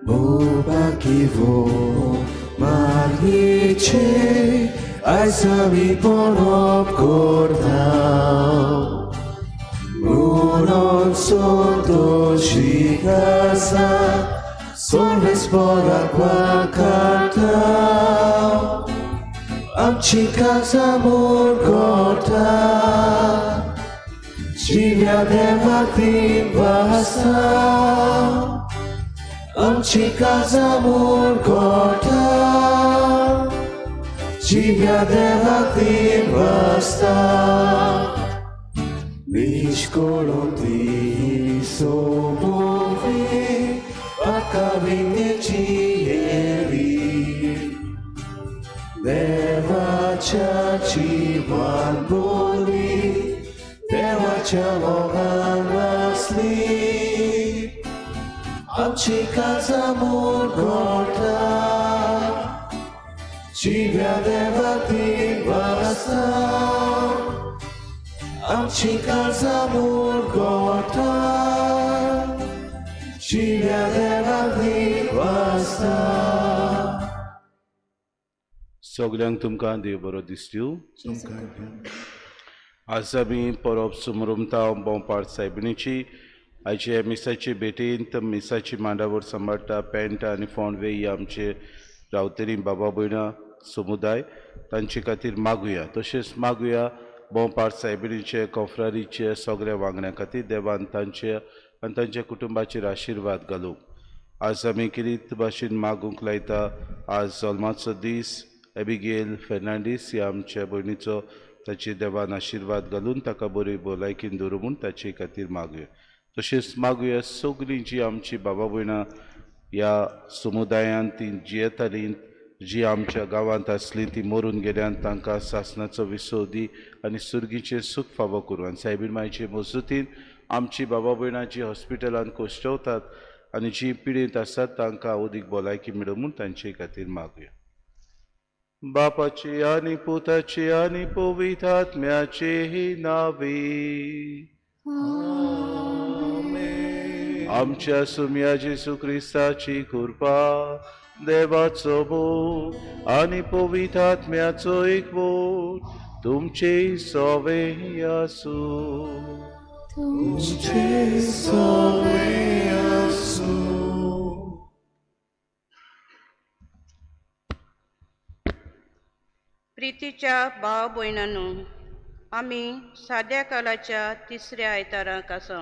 Bobakivo Marniche Aisami Porob Kortao Munon Soto Shikasa Solves por aqua cartao Amchi casa mur korta Jivya devatim vasa Amchi casa mur korta Jivya devatim vasa Nishkoloti sobovi Akavine chieri Deva chachi bamboli Deva chalogan asli Amchi casa mur korta Jivya devati vasa Amchi casa mur korta Jivya devati vasa. सगल्यांक तुमकां देव बरो दिसतू. आज आमी परब सुमरुमता बोंपार सायबिणीची आयचे मिसाचे भेटींत मिसाची मांडावर सांबाळटा paint आनी फोंडवे ही आमचे रावतेरी बाबा भयणां समुदाय तांचे खातीर मागुया. तशेंच मागुया बोंपार सायबिणीचे कोफरारीचे सगळ्या वांगड्यां खातीर देवान तांचे आनी तांच्या कुटुंबाचेर आशिर्वाद घालूंक. आज आमी किरीत भाशेन मागूंक लायता. आज जल्माचो दीस एबिगेल फेर्नांडीस ह्या आमच्या भयणीचो ताचे देवान आशिर्वाद घालून ताका बरी भलायकीन दवरूं म्हूण ताचे खातीर मागुया. तशेंच मागुया सगळीं जी आमची बाबा भयणां ह्या समुदायांत ती जियेतालीं जी आमच्या गांवांत आसलीं ती मरून गेल्यान तांकां सासणाचो विसव दी आनी सुर्गीचें सूख फावो करूं. आनी सायबीण मायचे मजतीन आमची बाबा भयणां जी हॉस्पिटलांत कोश्टवतात आनी जी पिडेंत आसात तांकां अदीक भलायकी मेळूं म्हूण तांचे खातीर मागुया. बापाची आनी पुताची आनी पवित्र आत्म्याची नावी आमेन. आमच्या सुम्या जेजू क्रिस्ताची कृपा देवाचो मोग आनी पवित्र आत्म्याचो एकवट तुमचे सवे आसूं. तुमचे सवे आसूं. प्रितीच्या भाव भयणांनो, आमी साद्या कालाच्या तिसऱ्या आयताराक आसा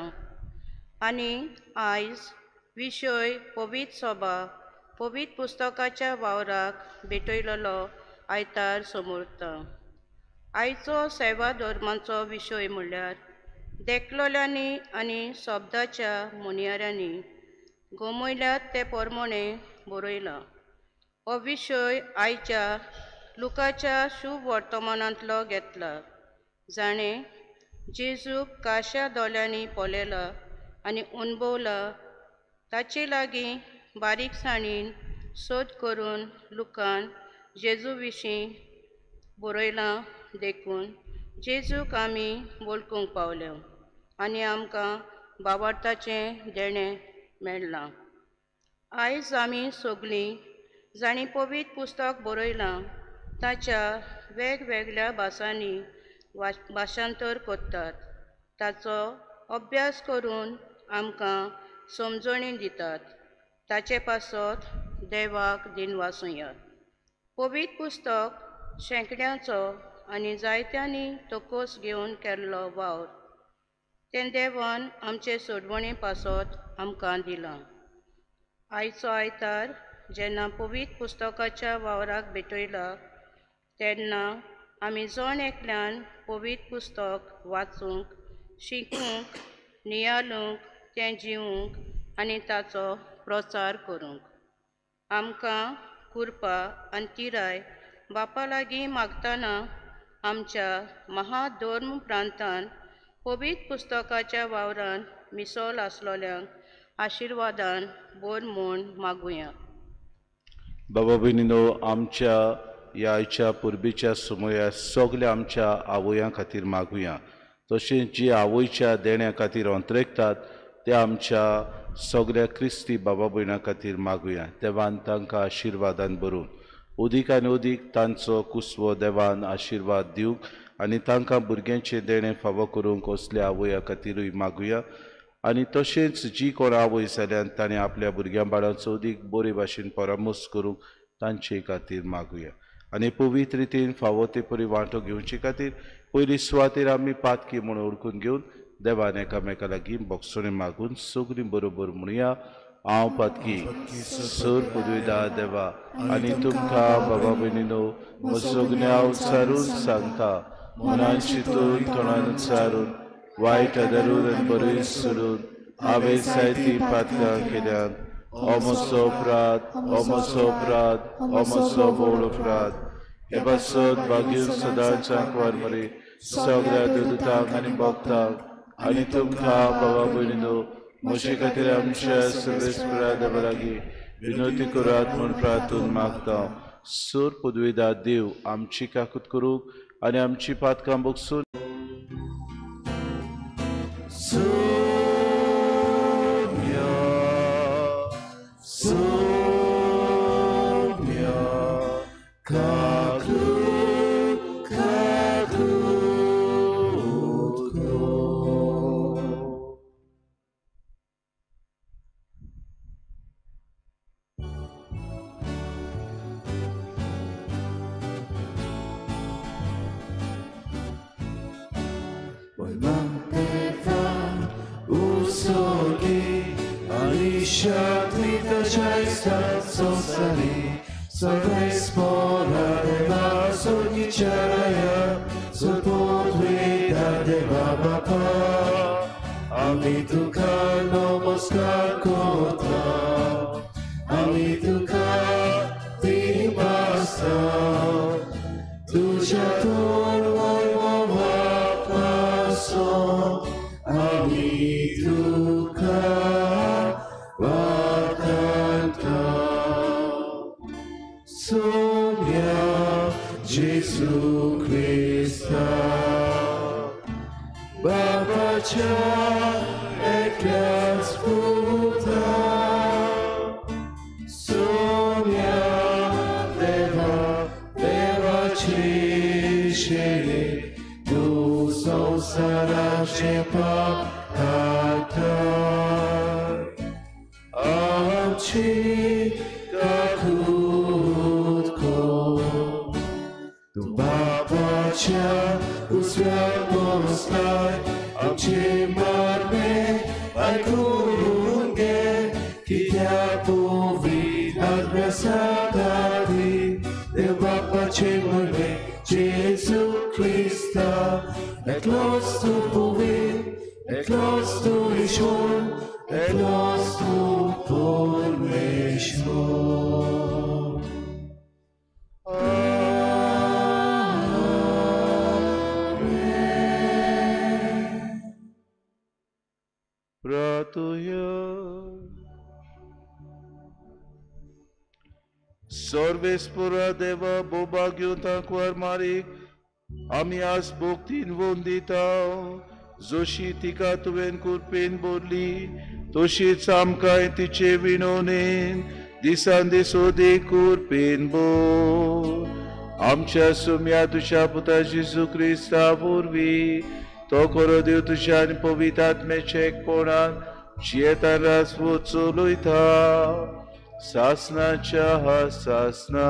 आनी आयज विशय पवित्र सभा पवित्र पुस्तकाच्या वावराक भेटयलेलो आयतार समोरता. आयचो सेवा धर्माचो विशय म्हणल्यार देखलोल्यांनी आनी शब्दाच्या मुनियाऱ्यांनी गमयल्यात ते प्रमाणे बरयलां. हो विशय आयच्या लुकाच्या शुभ वर्तमानांतलो घेतला, जाणें जेजूक काश्या दोळ्यांनी पळयला आनी अणभवला ताचे लागीं बारीकसाणीन सोद करून लुकान जेजू विशीं बरयलां. देखून जेजूक आमी वळखूंक पावले आनी आमकां बाबार्थाचें देणें मेळ्ळां. आयज आमी सगळीं जांणी पवित्र पुस्तक बरयलां ताच्या वेगवेगळ्या भासांनी भाशांतर करतात, ताचो अभ्यास करून आमकां समजणी दितात. ताचे पासत देवाक दिनवासुया. पवित्र पुस्तक शेंकड्यांचो आनी जायत्यांनी तकस घेवन केल्लो वावर तें देवान आमचे सोडवणे पासत आमकां दिलां. आयचो आयतार जेन्ना पवित्र पुस्तकाच्या वावराक भेटयला तेन्ना आमी जण एकल्यान पवित्र पुस्तक वाचूंक, शिकूंक, नियाळूंक, तें जिवूंक आनी ताचो प्रचार करूंक. आमकां कृपा आनी तिराय बापा लागीं मागतना आमच्या महाधर्म प्रांतान पवित्र पुस्तकाच्या वावरान मिसोल आसलोल्यांक आशिर्वादान बोर म्हूण मागुया. बाबा भयणीनो, आमच्या ह्या आयच्या पुर्बीच्या सुमया सगल्या आमच्या आवयां खातीर मागुया. तशेंच जी आवयच्या देण्या खातीर अंतरेकतात त्या आमच्या सगळ्या क्रिस्ती बाबा भयणां खातीर मागुया. देवान तांकां आशिर्वादान भरून अदीक आनी अदीक तांचो कुसवो देवान आशिर्वाद दिवंक आनी तांकां भुरग्यांचें देणें फावो करूंक असल्या आवया खातीरूय मागुया. आनी तशेंच जी कोण आवय जाल्यान ताणें आपल्या भुरग्यां बाळांचो अदीक बरे भाशेन परामर्श करूंक तांचे खातीर मागुया. आनी पवित्र रितीन फावो ते परी वांटो घेवचे खातीर पयली सुवातेर आमी पातकी म्हूण ओळखून घेवन देवान एकामेका लागीं बोगसणें मागून सगळीं बरोबर म्हणुया. हांव पातकी सर पदवीदा देवा आनी तुमकां बाबा भयणीनो म्हजो गुन्यांव उच्चारून सांगता, मनान चिंतून तोंडान उच्चारून वायट आदारून आनी बरें सोडून हांवें जायतीं पातकां केल्यात. हो म्हजो अपराध, हो म्हजो अपराध, हो म्हजो व्हड अपराध. हे पासत भाग्य सदांच आंकवार मरे सगळ्या दुतांक आनी भक्तांक आनी तुमकां बाबा भयणीनो म्हजे खातीर आमच्या सर्वेस्परा देवा लागीं विनवती करात म्हूण प्रार्थून मागता. सर पदवीदा देव आमची काकूत करूंक आनी आमची पातकां बगसून सर्वेस्परा देवा बोबा घेवन तांकवार मारीक आमी आज भोक्तीन वंदिता. जशी तिका तुवें कुरपेन भरली तशीच आमकां तिचे विणोनेन दिसान दीस ओदीक कुरपेन भर. आमच्या सुम्या तुज्या पुता जेजू क्रिस्ता वरवीं तो खरो देव तुज्या आनी पवित्र आत्म्याच्या एकपणान जियेता राजवट चलयता सासनाच्या सासना.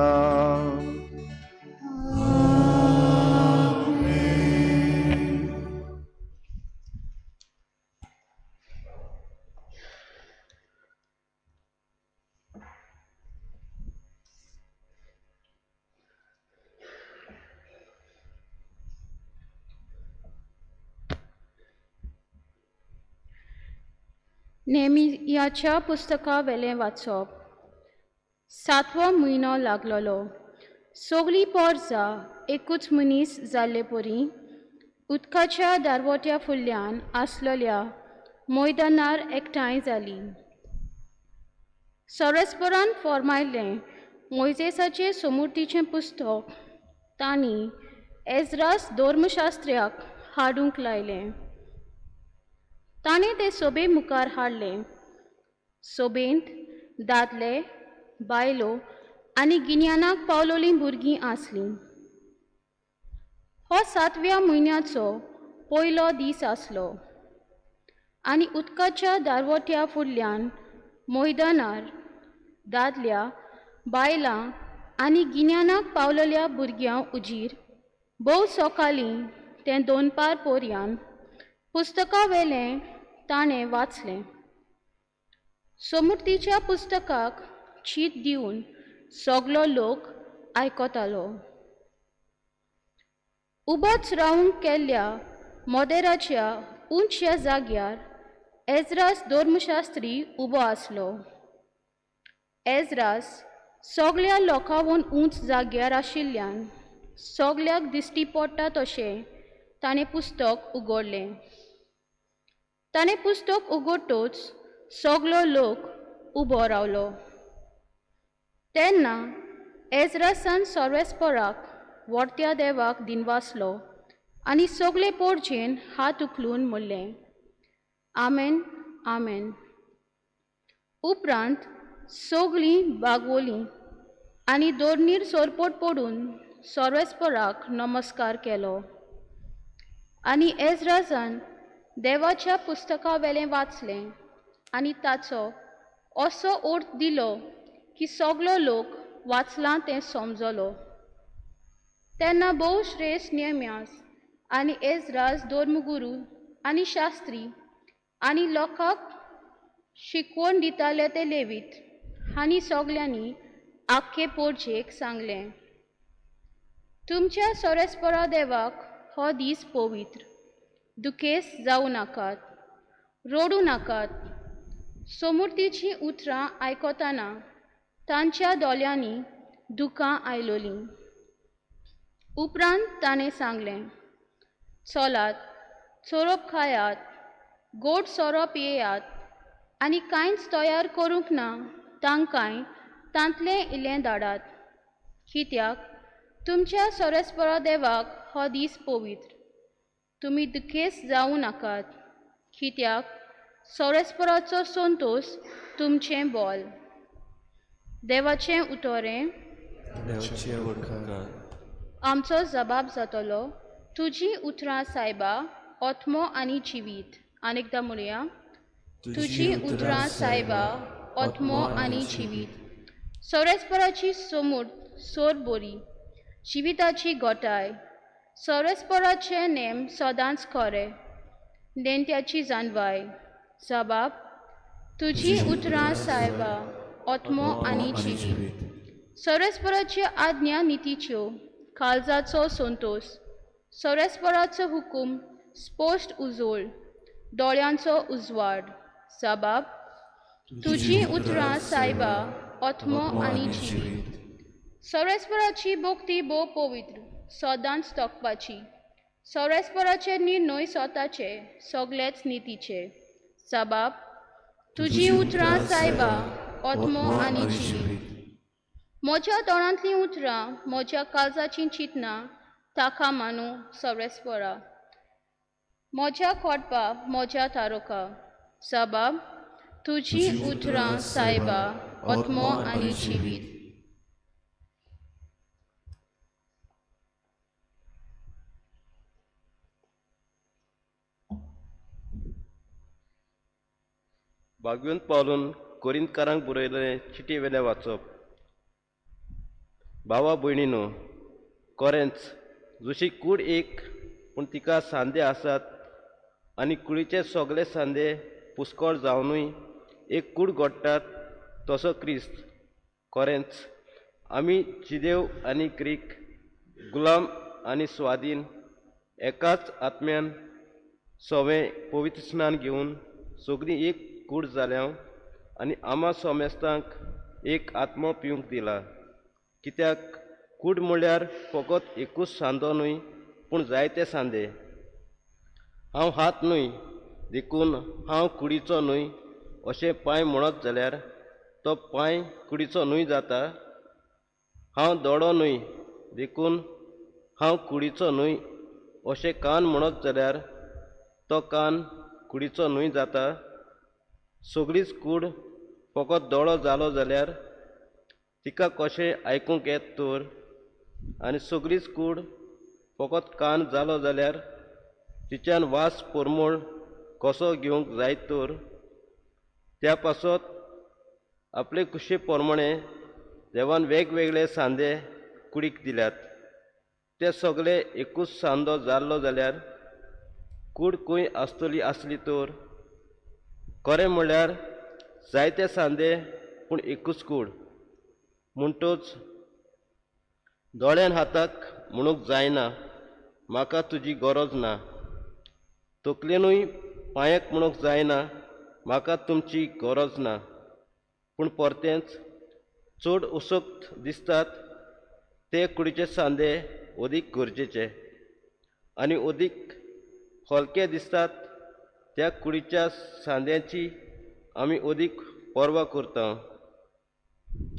नेमियाच्या पुस्तका वेलें वाचप. सातवो म्हयनो लागलोलो. सगळीं पोरसां एकूच मनीस जाल्ले परी उदकाच्या दारवट्या फुडल्यान आसलेल्या मैदानार एकठांय जाली. सरस्परान फॉर्मायलें मोयजेसाचें सोमुर्तीचें पुस्तक तांणी एज्रास धर्मशास्त्र्याक हाडूंक लायलें. ताणें तें सोबे मुखार हाडलें. सोबेंत दादले, बायलो आनी गिन्यानाक पावलोलीं भुरगीं आसलीं. हो सातव्या म्हयन्याचो पयलो दीस आसलो आनी उदकाच्या दारवट्या फुडल्यान मैदानार दादल्या, बायलां आनी गिन्यानाक पावलेल्या भुरग्यां उजीर भोव सकाळीं तें दोनपार पोरयान पुस्तका वेलें ताणें वाचलें. सोमुर्तीच्या पुस्तकाक चीत दिवन सगलो लोक आयकतालो. उबोच रावूंक केल्ल्या मोदेराच्या उंचच्या जाग्यार एज्रास धर्मशास्त्री उबो आसलो. एज्रास सगल्या लोकांहून उंच जाग्यार आशिल्ल्यान सगल्याक दिश्टी पडटा तशें ताणें पुस्तक उगडलें. ताणें पुस्तक उगडटच सगलो लोक उबो रावलो. तेन्ना एज्रासान सर्वेस्पराक व्हडत्या देवाक दिनवासलो आनी सगळे पोरजेन हात उखलून म्हणलें, आमेन, आमेन. उपरांत सगळीं बागवलीं आनी दोरणीर सोरपोट पडून सर्वेस्पराक नमस्कार केलो. आनी एज्रासान देवाच्या पुस्तका वेलें वाचलें आनी ताचो असो अर्थ दिलो की सगलो लोक वाचलां तें समजलो. तेन्ना भोव श्रेश्ठ नेम्यास आनी एज्रास धर्मगुरू आनी शास्त्री आनी लोकांक शिकवण दिताले ते लेवीत हांणी सगल्यांनी आख्खे पोरजेक सांगलें, तुमच्या सोरेस्परा देवाक हो दीस पवित्र, दुखेस जावं नाकात, रडूं नाकात. सोमुर्तीचीं उतरां आयकतना तांच्या दोळ्यांनी दुकां आयलोलीं. उपरांत ताणें सांगलें, चलात, सोरोप खायात, गोड सोरो पियेयात आनी कांयच तयार करूंक ना तांकांय तांतलें इल्लें धाडात, कित्याक तुमच्या सोरेस्परा देवाक हो दीस पवित्र. तुमी दुखेस जावं नाकात, कित्याक सोरेस्पराचो संतोश तुमचें बोल. देवाचें उतोरें आमचो जबाब जातलो, तुजी उतरां सायबा आत्मो आनी जिवीत. आनी एकदां म्हणया, तुजी उतरां सायबा आत्मो आनी जिवीत. सोरेस्पराची सोमूर्त सोर बोरी, जिविताची गोटाय. सोरेस्पराचे नेम सदांच खरे, नेण्ट्याची जानवाय. जबाब, तुजी उतरां सायबा आत्मो आनी जिवीत. सोरेस्पराच्यो आज्ञा नितीच्यो, काळजाचो संतोश. सोरेस्पराचो हुकूम स्पश्ट उजोळ, दोळ्यांचो उजवाड. जबाब, तुजी उतरां सायबा आत्मो आनी जिवीत. सोरेस्पराची भक्ती भोव पवित्र, सदांच तोखपाची. सोरेस्पराचे निर्णय स्वताचे, सगळेच नितीचे. जबाब, तुजी उतरां सायबा आत्मो आनी जिवीत. म्हज्या तोंडांतलीं उतरां, म्हज्या काळजाचीं चिंतनां ताका मानू सोरेस्परा. म्हज्या खोडपा, म्हज्या तारोका. जबाब, तुजी उतरां सायबा आत्मो आनी जिवीत. बागवंत पावलून कोरिंतकारांक बरयलें चिटी वेलें वाचप. भावा भयणीनो, कोरेंच जशी कूड एक पूण तिका सांदे आसात आनी कुडीचे सगळे सांदे पुस्कळ जावनूय एक कूड घडटात तसो क्रिस्त. कोरेंच आमी जिदेव आनी ग्रीक, गुलाम आनी स्वाधीन एकाच आत्म्यान सवें पवित्र स्नान घेवन सगळीं एक कूड जाल्या आनी आमा सोमेस्तांक एक आत्मो पिवंक दिला. कित्याक कूड म्हळ्यार फकत एकूच सांदो न्हय पूण जायते सांदे. हांव हात न्हय देखून हांव कुडीचो न्हय अशें पांय म्हणत जाल्यार तो पांय कुडीचो न्हय जाता. हांव दोळो न्हय देखून हांव कुडीचो न्हय अशें कान म्हणत जाल्यार तो कान कुडीचो न्हय जाता? सगळीच कूड फकत दोळो जालो जाल्यार तिका कशें आयकूंक येत तर? आनी सगळीच कूड फकत कान जालो जाल्यार तिच्यान वास परमळ कसो घेवंक जायत तर? त्या पासत आपले कुशी प्रमाणे देवान वेगवेगळे सांदे कुडीक दिल्यात. ते सगळे एकूच सांदो जाल्लो जाल्यार कूड खंय आसतली आसली तर? खरें म्हणल्यार जायते सांदे पूण एकूच कूड. म्हणटच दोळ्यान हाताक म्हणूंक जायना म्हाका तुजी गरज ना, तकलेनूय पांयाक म्हणूंक जायना म्हाका तुमची गरज ना. पूण परतेंच चड उसक्त दिसतात ते कुडीचे सांदे अदीक गरजेचे आनी अदीक हलके दिसतात त्या कुडीच्या सांद्यांची आमी अदीक पर्वा करता.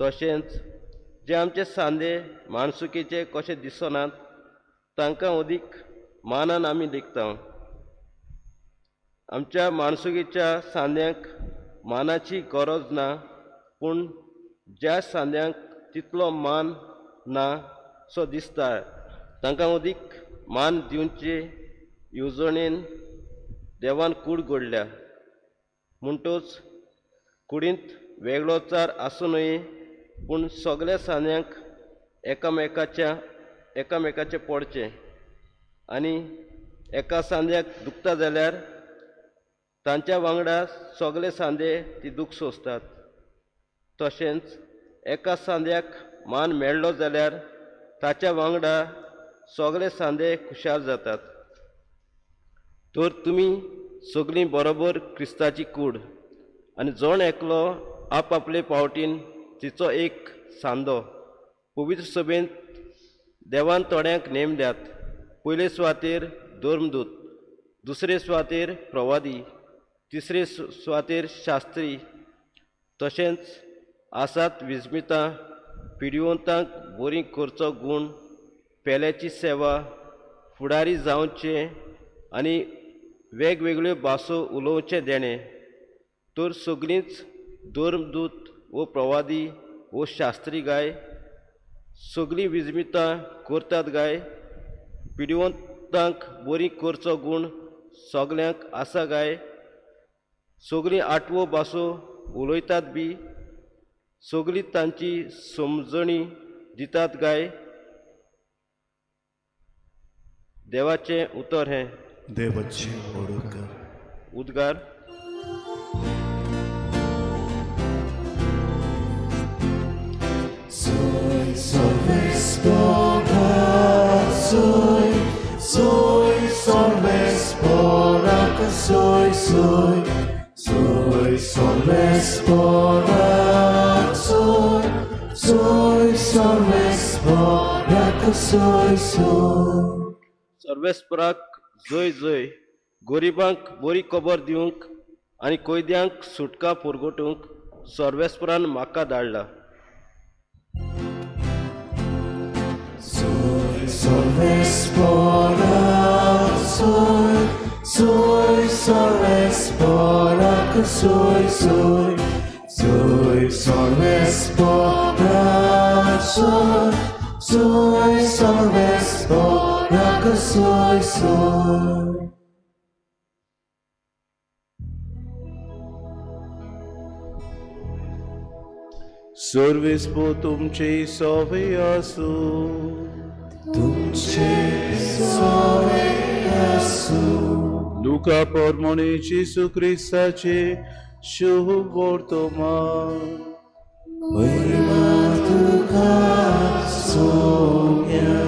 तशेंच जे आमचे सांदे माणसुकेचे कशे दिसनात तांकां अदीक मानान आमी लेखता. आमच्या माणसुकेच्या सांद्यांक मानाची गरज ना, पूण ज्या सांद्यांक तितलो मान ना सो दिसता तांकां अदीक मान दिवचे येवजणेन देवान कूड घडल्या. म्हणटच कुडींत वेगळोचार आसूं नये, पूण सगळ्या सांद्यांक एकामेकाचें पडचें. आनी एका सांद्याक दुखता जाल्यार तांच्या वांगडा सगळे सांदे ती दूख सोंसतात. तशेंच एका सांद्याक मान मेळ्ळो जाल्यार ताच्या वांगडा सगळे सांदे खुशाल जातात. तर तुमी सगळीं बरोबर क्रिस्ताची कूड आनी जण एकलो आपआपले पावटीन तिचो एक सांदो. पवित्र सभेंत देवान थोड्यांक नेमल्यात. पयले सुवातेर धर्मदूत, दुसरे सुवातेर प्रवादी, तिसरे सुवातेर शास्त्री, तशेंच आसात विस्मितां, पिडिवंतांक बरी करचो गूण, पेल्याची सेवा, फुडारी जावचें आनी वेगवेगळ्यो भासो उलोवचें देणें. तर सगळींच धर्मदूत वो प्रवादी वो शास्त्री गाय सगळीं विस्मितां करतात गाय? पिडिवंतांक बरी करचो गूण सगल्यांक आसा गाय? सगळीं आठवो भासो उलयतात बी? सगळीं तांची समजणी दितात गाय? देवाचें उतर हें. देवाचें उद्गार. उद्गार. Soy solves soy, soy solves soy, soy, soy solves soy, soy solves soy, soy. सर्वेस्पराक जय जय. गरिबांक बरी खबर दिवंक आनी कैद्यांक सुटका पुरगोटूंक सर्वेस्परान म्हाका धाडला. Soy solves soy, soy solves soy, soy, soy solves soy, soy solves soy, soy. सर्वेस्पो तुमचे सोवे आसूं. तुमचे सोवे आसूं. लुका प्रमाणे जेजू क्रिस्ताचे शुभ वर्तमान. महिमा तुका सोम्या.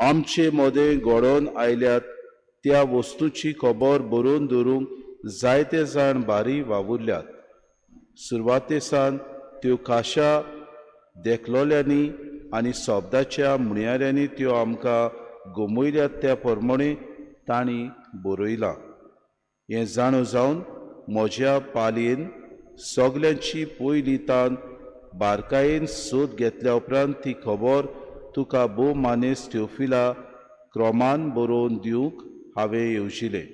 आमचे मदें घडोवन आयल्यात त्या वस्तूची खबर बरोवन दवरूंक जायते जाण बारी वावुरल्यात. सुरवाते सावन त्यो खाशा देखलोल्यांनी आनी शब्दाच्या म्हणयाऱ्यांनी त्यो आमकां गमयल्यात त्या प्रमाणे तांणी बरयलां. हें जाणो जावन म्हज्या पालयेन सगल्यांची पयली तान बारकायेन सोद घेतल्या उपरांत ती खबर तुका भोव मानेस थियोफिला क्रमान बरोवन दिवंक हांवें येवजिलें.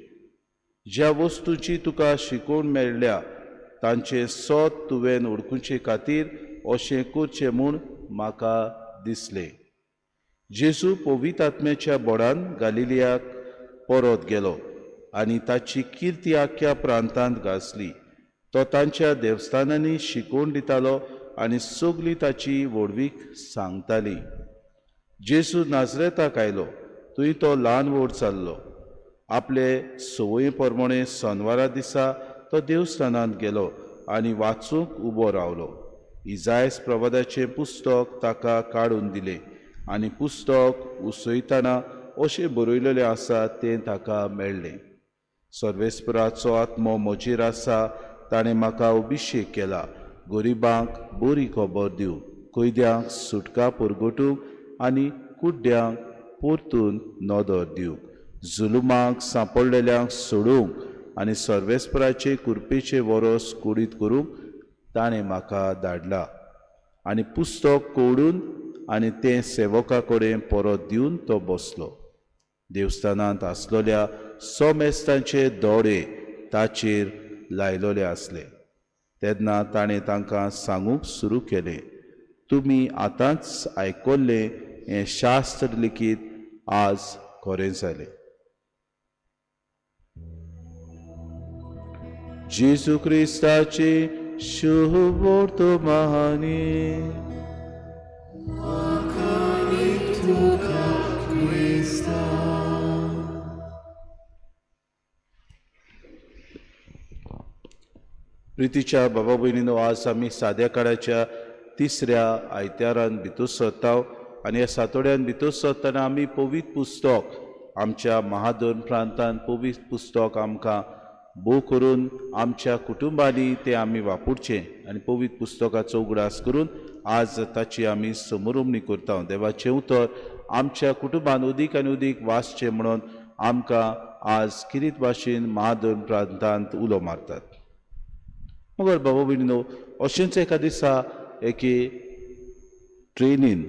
ज्या वस्तूची तुका शिकोवण मेळ्ळ्या तांचें सोद तुवें ओळखुचे खातीर अशें करचें म्हूण म्हाका दिसलें. जेजू पवित्र आत्म्याच्या बोडान गालिलियाक परत गेलो आनी ताची किर्ती आख्ख्या प्रांतांत गाजली. तो तांच्या देवस्थानांनी शिकोवन दितालो आनी सगळी ताची व्हडवीक सांगताली. जेजू नाजरेताक आयलो, थंय तो ल्हान व्हड जाल्लो. आपले संवये प्रमाणे सोनवारा दिसा तो देवस्थानांत गेलो आनी वाचूंक उबो रावलो. इजायस प्रवादाचें पुस्तक ताका काडून दिलें आनी पुस्तक उसयतना अशें बरयलेलें आसा तें ताका मेळ्ळें. सर्वेस्पराचो आत्मो म्हजेर आसा, ताणें म्हाका अभिशेक केला गरिबांक बरी खबर दिवंक, कैद्यांक सुटका परगटूंक आनी कुड्ड्यांक परतून नदर दिवंक, जुलुमाक सांपडलेल्यांक सोडूंक आनी सर्वेस्पराचे कृपेचे वरस कुडीत करूंक ताणें म्हाका धाडला. आनी पुस्तक कोडून आनी तें सेवका कडेन परत दिवन तो बसलो. देवस्थानांत आसलेल्या सोमेस्तांचे दोळे ताचेर लायलेले आसले. तेन्ना ताणें तांकां सांगूंक सुरू केलें, तुमी आतांच आयकल्लें हें शास्त्र लिखीत आज खरें जालें. जेजू क्रिस्ताची शुभवर्तमानी. प्रितीच्या बाबा भयणीनो, आज आमी साद्या काळाच्या तिसऱ्या आयत्यारान भितर सरता आनी ह्या सातोड्यान भितर सरतना आमी पवित्र पुस्तक आमच्या महाधर्म प्रांतान पवित्र पुस्तक आमकां भोव करून आमच्या कुटुंबांनी तें आमी वापरचें आनी पवित्र पुस्तकाचो उगडास करून आज ताची आमी समरुमणी करता. देवाचें उतर आमच्या कुटुंबान अदीक आनी अदीक वाचचें म्हणून आमकां आज किरीत भाशेन महाधर्म प्रांतांत उलो मारतात. मगर बाबा भयणीनो, अशेंच एका दिसा एके ट्रेनीन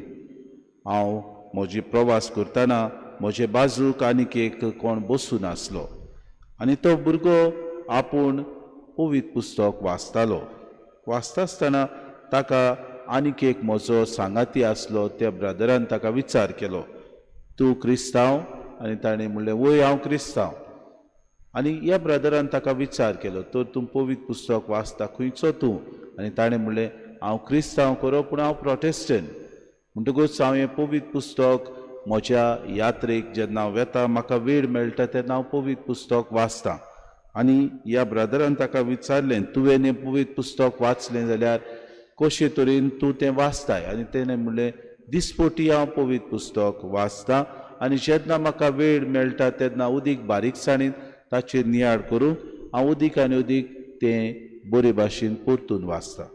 हांव म्हजी प्रवास करतना म्हजे बाजूक आनीक एक कोण बसून आसलो आनी तो भुरगो आपूण पवित्र पुस्तक वाचतालो. वाचता आसतना ताका आनीक एक म्हजो सांगाती आसलो, त्या ब्रदरान ताका विचार केलो, तूं क्रिस्तांव? आनी ताणें म्हणलें, वय हांव क्रिस्तांव. आनी ह्या ब्रदरान ताका विचार केलो, तर तूं पवित्र पुस्तक वाचता, खंयचो तूं? आनी ताणें म्हणलें, हांव क्रिस्तांव खरो पूण हांव प्रोटेस्टंट, म्हणटकूच हांव हें पवित्र पुस्तक म्हज्या यात्रेक जेन्ना हांव वेता म्हाका वेळ मेळटा तेन्ना हांव पवित्र पुस्तक वाचतां. आनी ह्या ब्रदरान ताका विचारलें, तुवें हें पवित्र पुस्तक वाचलें जाल्यार कशे तरेन तूं तें वाचताय? आनी तेणें म्हणलें, दिसपटी हांव पवित्र पुस्तक वाचतां आनी जेन्ना म्हाका वेळ मेळटा तेन्ना अदीक बारीकसाणेन ताचेर नियाळ करूंक हांव अदीक आनी अदीक तें बरे भाशेन परतून वाचतां.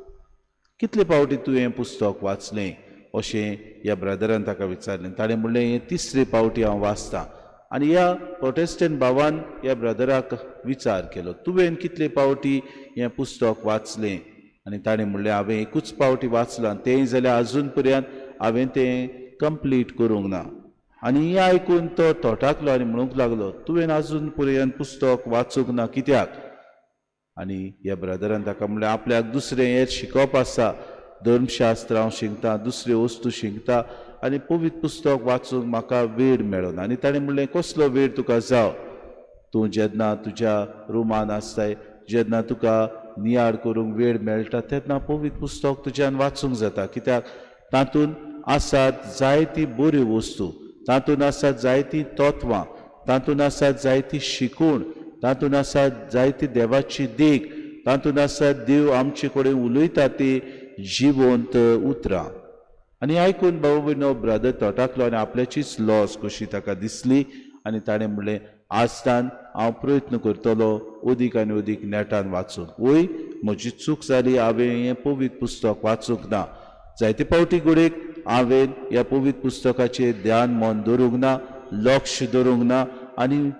कितले फावटी तुवें हें पुस्तक वाचलें अशें ह्या ब्रदरान ताका विचारलें. ताणें म्हणलें, हें तिसरे फावटी हांव वाचतां. आनी ह्या प्रोटेस्टंट भावान ह्या ब्रदराक विचार केलो, तुवें कितले फावटी हें पुस्तक वाचलें? आनी ताणें म्हणलें, हांवें एकूच फावटी वाचलां, तें जाल्यार आजून पर्यंत हांवें तें कंप्लीट करूंक ना. आनी हें आयकून तो थोटाकलो आनी म्हणूंक लागलो, तुवें आजून पर्यंत पुस्तक वाचूंक ना कित्याक? आनी ह्या ब्रदरान ताका म्हणलें, आपल्याक दुसरें हें शिकप आसा, धर्मशास्त्र हांव शिकता, दुसऱ्यो वस्तू शिकता आनी पवित्र पुस्तक वाचूंक म्हाका वेळ मेळना. आनी ताणें म्हणलें, कसलो वेळ तुका जावं? तूं जेन्ना तुज्या रुमान आसताय, जेन्ना तुका नियाळ करूंक वेळ मेळटा तेन्ना पवित्र पुस्तक तुज्यान वाचूंक जाता, कित्याक तातूंत आसात जायती बऱ्यो वस्तू, तातूंत आसात जायतीं तत्वां, तातूंत आसात जायती शिकवण, तातूंत आसात जायती देवाची देख, तातूंत आसात देव आमचे कडेन उलयता ती जिवंत उतरां. आनी आयकून बाबा भयणो ब्रदर तटाकलो आनी आपल्याचीच लॉस कशी ताका दिसली आनी ताणें म्हणलें, आजतान हांव प्रयत्न करतलो अदीक आनी अदीक नेटान वाचूंक. वय म्हजी चूक जाली, हांवें हें पवित्र पुस्तक वाचूंक ना. जायते फावटी घडयेक हांवें ह्या पवित्र पुस्तकाचेर ध्यान मन दवरूंक ना, लक्ष दवरूंक ना आनी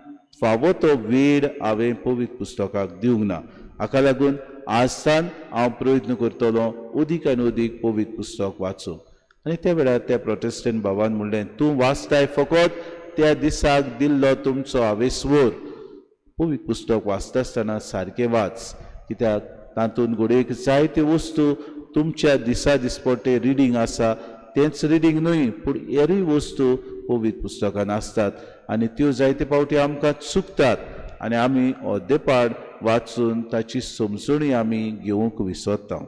फावो तो वेळ हांवें पवित्र पुस्तकाक दिवंक ना. हाका लागून आजसान हांव प्रयत्न करतलो अदीक आनी अदीक पवित्र पुस्तक वाचूंक. आनी त्या वेळार त्या प्रोटेस्टंट भावान म्हणलें, तूं वाचताय फकत त्या दिसाक दिल्लो तुमचो हावेसवर, पवित्र पुस्तक वाचता आसतना सारकें वाच, कित्याक तातूंत घडयेक जायते वस्तू तुमच्या दिसा दिसपट्टे रिडींग आसा तेंच रिडींग न्हय, पूण हेरूय वस्तू पवित्र पुस्तकान आसतात आनी त्यो जायते फावटी आमकां चुकतात आनी आमी अर्देपाड वाचून ताची समजणी आमी घेवंक विसरता.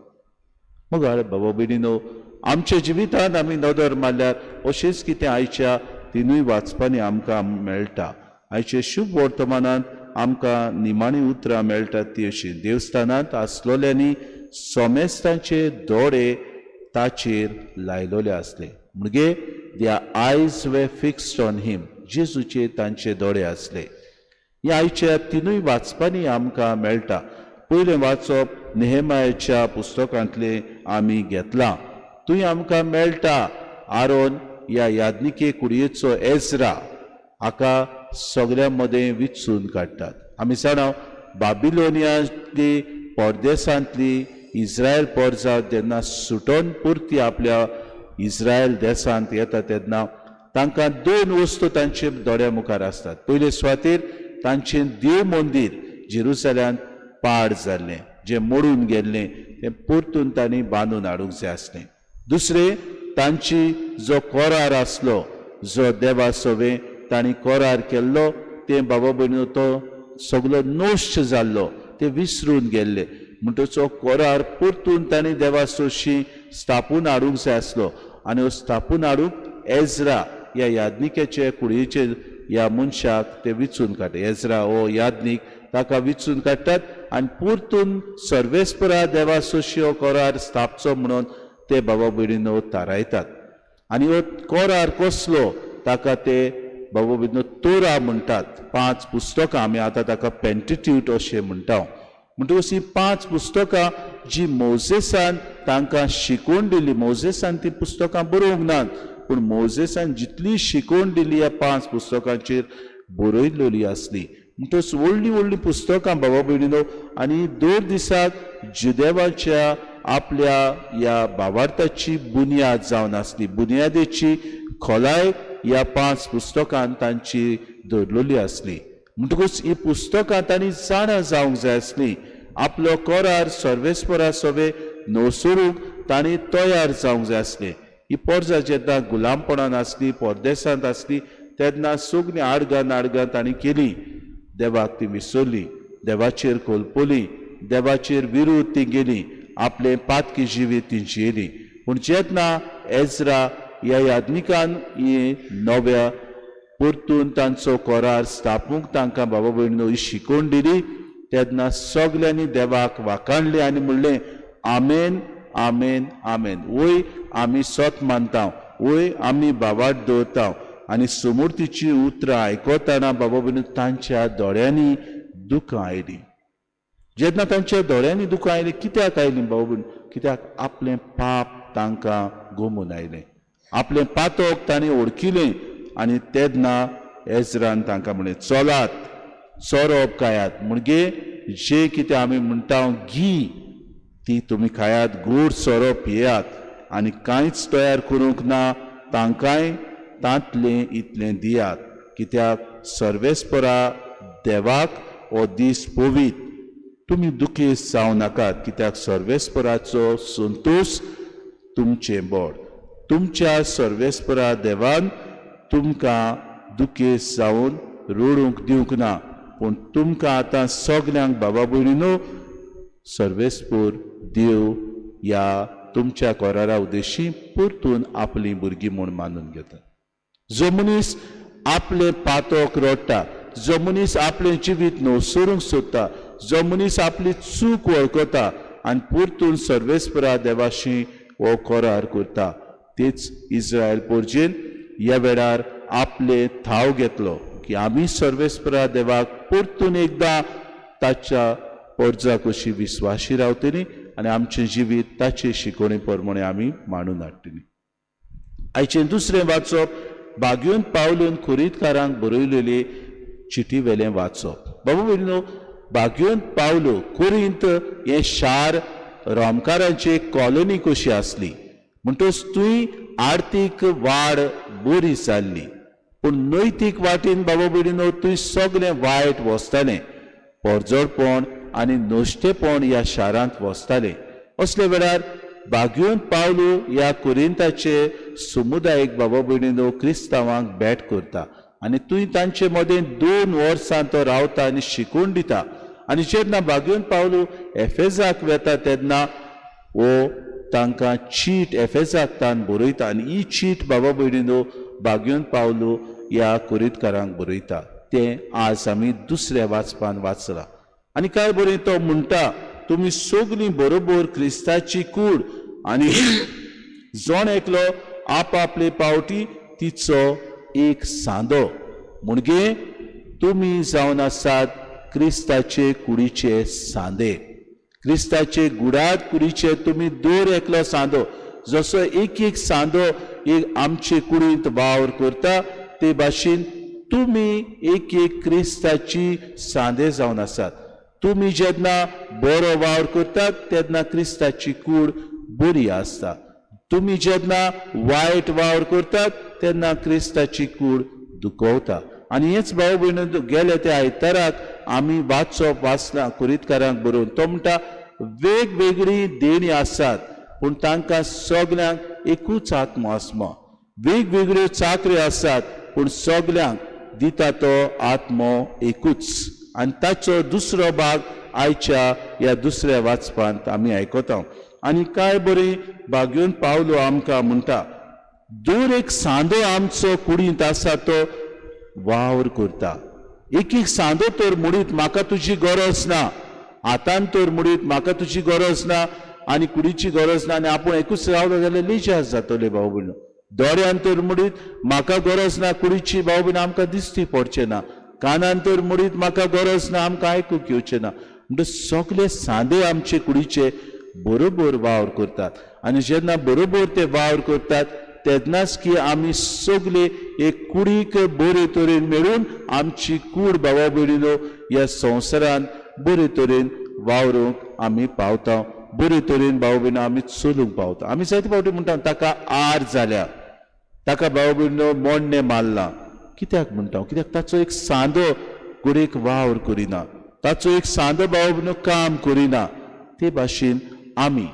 मगर बाबा भयणीनो, आमच्या जिवितांत आमी नदर मारल्यार अशेंच कितें आयच्या तिनूय वाचपांनी आमकां मेळटा. आयचे शुभ वर्तमानांत आमकां निमाणी उतरां मेळटात ती अशी, देवस्थानांत आसलोल्यांनी सोमेस्तांचे दोळे ताचेर लायलोले आसले. म्हणजे their eyes were fixed on him, जेजूचे तांचे दोळे आसले. ह्या आयच्या तिनूय वाचपांनी आमकां मेळटा. पयलें वाचप नेहेमायाच्या पुस्तकांतलें आमी घेतलां. थंय आमकां मेळटा आरोन ह्या याज्ञिके कुडयेचो एजरा हाका सगळ्यां मदें विचून काडटात. आमी जाणा बाबिलोनियांतली परदेसांतली इस्रायल परजा जेन्ना सुटोन परती आपल्या इस्रायल देशांत येता तेन्ना तांकां दोन वस्तू तांचे दोळ्या मुखार आसतात. पयले सुवातेर तांचें देव मंदीर जेरुसल्यांत पाड जाल्लें, जें मोडून गेल्लें तें परतून तांणी बांदून हाडूंक जाय आसलें. दुसरें, तांची जो करार आसलो, जो देवा सवें तांणी करार केल्लो, तें बाबा भयणीनो तो सगलो नश्ट जाल्लो, ते विसरून गेल्ले. म्हणटच हो करार परतून तांणी देवा सोशी स्थापून हाडूंक जाय आसलो आनी हो स्थापून हाडूंक एजरा ह्या याज्ञिकेचे कुडयेचे ह्या मनशाक ते विचून काडटा. एजरा हो याज्ञीक ताका विचून काडटात आनी परतून सर्वेस्परा देवा सोशी हो करार स्थापचो म्हणून ते बाबा भयणीनो थारायतात. आनी हो करार कसलो ताका ते बाबा भयणीनो तोरा म्हणटात. 5 पुस्तकां आमी आतां ताका पेंटिट्यूट अशें म्हणटा. म्हणटकच ही 5 पुस्तकां जी मोजेसान तांकां शिकोवन दिली, मोजेसान ती पुस्तकां बरोवंक नात, पूण मोजेसान जितली शिकोवन दिली ह्या 5 पुस्तकांचेर बरयल्ली आसली. म्हणटकच व्हडलीं व्हडलीं पुस्तकां बाबा भयणीनो आनी दर दिसाक जुदेवाच्या आपल्या ह्या भावार्थाची बुन्याद जावन आसली. बुन्यादेची खोलाय ह्या 5 पुस्तकान तांची दवरलेली आसली. म्हणटकूच ही पुस्तकां तांणी जाणा जावंक जाय आसली. आपलो करार सर्वेस्परा सवे नवसरूंक तांणी तयार जावंक जाय आसलें. ही पोरजा जेन्ना गुलामपणान आसली, परदेसांत आसली, तेन्ना सगळीं आडगां नाडगां तांणी केली. देवाक ती विसरली, देवाचेर कोलपोली, देवाचेर विरोध ती गेली, आपलें पातकी जिवीत ती जियेली. पूण जेन्ना एजरा ह्या याज्ञिकान ही नव्या परतून तांचो करार स्थापूंक तांकां बाबा भयणीनो ही शिकोवन दिली, तेन्ना सगल्यांनी देवाक वाखाणलें आनी म्हणलें आमेन आमेन आमेन. वय आमी सत मानता, वय आमी भावार्थ दवरता. आनी समूर्तीची उतरां आयकतना बाबा भयणीनो तांच्या दोळ्यांनी दुकां आयलीं. जेन्ना तांच्या दोळ्यांनी दुकां आयलीं, कित्याक आयलीं बाबा भयणीनो? कित्याक आपलें पाप तांकां गोमून आयलें, आपलें पातक तांणी ओळखिलें. आनी तेन्ना एजरान तांकां म्हणलें चलात सोरोप खायात, म्हणजे जे कितें आमी म्हणटा घी ती तुमी खायात, गोड सोरोप पियात आनी कांयच तयार करूंक ना तांकांय तांतलें इतलें दियात, कित्याक सर्वेस्परा देवाक हो दीस पवीत. तुमी दुखेस्त जावं नाकात, कित्याक सर्वेस्पराचो संतोश तुमचें बोड. तुमच्या सर्वेस्परा देवान तुमकां दुखेस्त जावन रडूंक दिवंक ना, पूण तुमकां आतां सगल्यांक बाबा भयणीनो सर्वेस्पर देव ह्या तुमच्या करारा उद्देशी परतून आपलीं भुरगीं म्हूण मानून घेता. जो मनीस आपलें पातक रडटा, जो मनीस आपलें जिवीत नवसरूंक सोदता, जो मनीस आपली चूक वळखता आनी परतून सर्वेस्परा देवाशी हो करार करता, तेच इस्रायल पोरजेन ह्या वेळार आपले थाव घेतलो की आमी सर्वेस्परा देवाक परतून एकदां ताच्या पोरजा कशी विस्वाशी रावतली आनी आमचें जिवीत ताचे शिकोवणे प्रमाणे आमी मांडून हाडटली. आयचें दुसरें वाचप बागयोन पावलून खुरीतकारांक बरयलेली चिटी वेलें वाचप. बाबा भयणीनो, बागयोन पावलो कोरिंत हें शार रोमकारांची कॉलनी कशी आसली, म्हणटकच थंय आर्थीक वाड बरी जाल्ली, पूण नैतीक वाटेन बाबा भयणीनो थंय सगळें वायट वचतालें. पोरजोडपण आनी नश्टेपण ह्या शारांत वसतालें. असले वेळार बागयोन पावलू ह्या कोरिंताचे समुदायीक बाबा भयणीनो क्रिस्तांवांक भेट करता आनी थंय तांचे मदें 2 वर्सां तो रावता आनी शिकवण दिता. आनी जेन्ना बागयोन पावलू एफेजाक वेता तेन्ना हो तांकां चीट एफेजाक तान बरयता आनी ही चीट बाबा भयणीनो बागयोन पावलू ह्या कोरिंतकारांक बरयता. तें आज आमी दुसऱ्या वाचपान वाचलां. आनी काय बरें तो म्हणटा, तुमी सगळीं बरोबर क्रिस्ताची कूड आनी जण एकलो आपआपले पावटी तिचो एक सांदो. म्हणजे तुमी जावन आसात क्रिस्ताचे कुडीचे सांदे. क्रिस्ताचे गुडात कुडीचे तुमी दर एकलो सांदो. जसो एक एक सांदो एक आमचे कुडींत वावर करता ते भाशेन तुमी एक एक क्रिस्ताची सांदे जावन आसात. तुमी जेन्ना बरो वावर करतात तेन्ना क्रिस्ताची कूड बरी आसता. तुमी जेन्ना वायट वावर करतात तेन्ना क्रिस्ताची कूड दुखवता. आनी हेच भाव भयण गेले त्या आयताराक आमी वाचप वाचलां कोरिंतकारांक बरोवन. तो म्हणटा वेगवेगळीं देणीं आसात पूण तांकां सगल्यांक एकूच आत्मो आसमो. वेगवेगळ्यो चाकऱ्यो आसात पूण सगल्यांक दिता तो आत्मो एकूच. आनी ताचो दुसरो भाग आयच्या ह्या दुसऱ्या वाचपांत आमी आयकता. आनी काय बरी बागयोन पावलो आमकां म्हणटा, दर एक सांदो आमचो कुडींत आसा तो वावर करता. एक एक सांदो तर म्हणीत म्हाका तुजी गरज ना, हातान तर म्हणीत म्हाका तुजी गरज ना आनी कुडीची गरज ना आनी आपूण एकूच रावलो जाल्यार लिजास जातले भाव भयण. दोळ्यान तर म्हणीत म्हाका गरज ना कुडीची भाव भयण, आमकां दिसती पडचें ना. कानान तर म्हणीत म्हाका गरज ना, आमकां आयकूंक येवचें ना. म्हणटा सगळे सांदे आमचे कुडीचे बरोबर वावर करतात. आनी जेन्ना बरोबर ते वावर करतात तेन्नाच की आमी सगळे एक कुडीक बरे तरेन मेळून आमची कूड बाबा भयणीनो ह्या संवसारांत बरे तरेन वावरूंक आमी पावता. बरे तरेन भाव भयणो आमी चलूंक पावता. आमी जायते फावटी म्हणटा ताका आर जाल्या, ताका भाव भयणो मोडणें मारलां. कित्याक म्हणटा? कित्याक ताचो एक सांदो कुडीक वावर करिना, ताचो एक सांदो भाव भयणो काम करिना. ते भाशेन आमी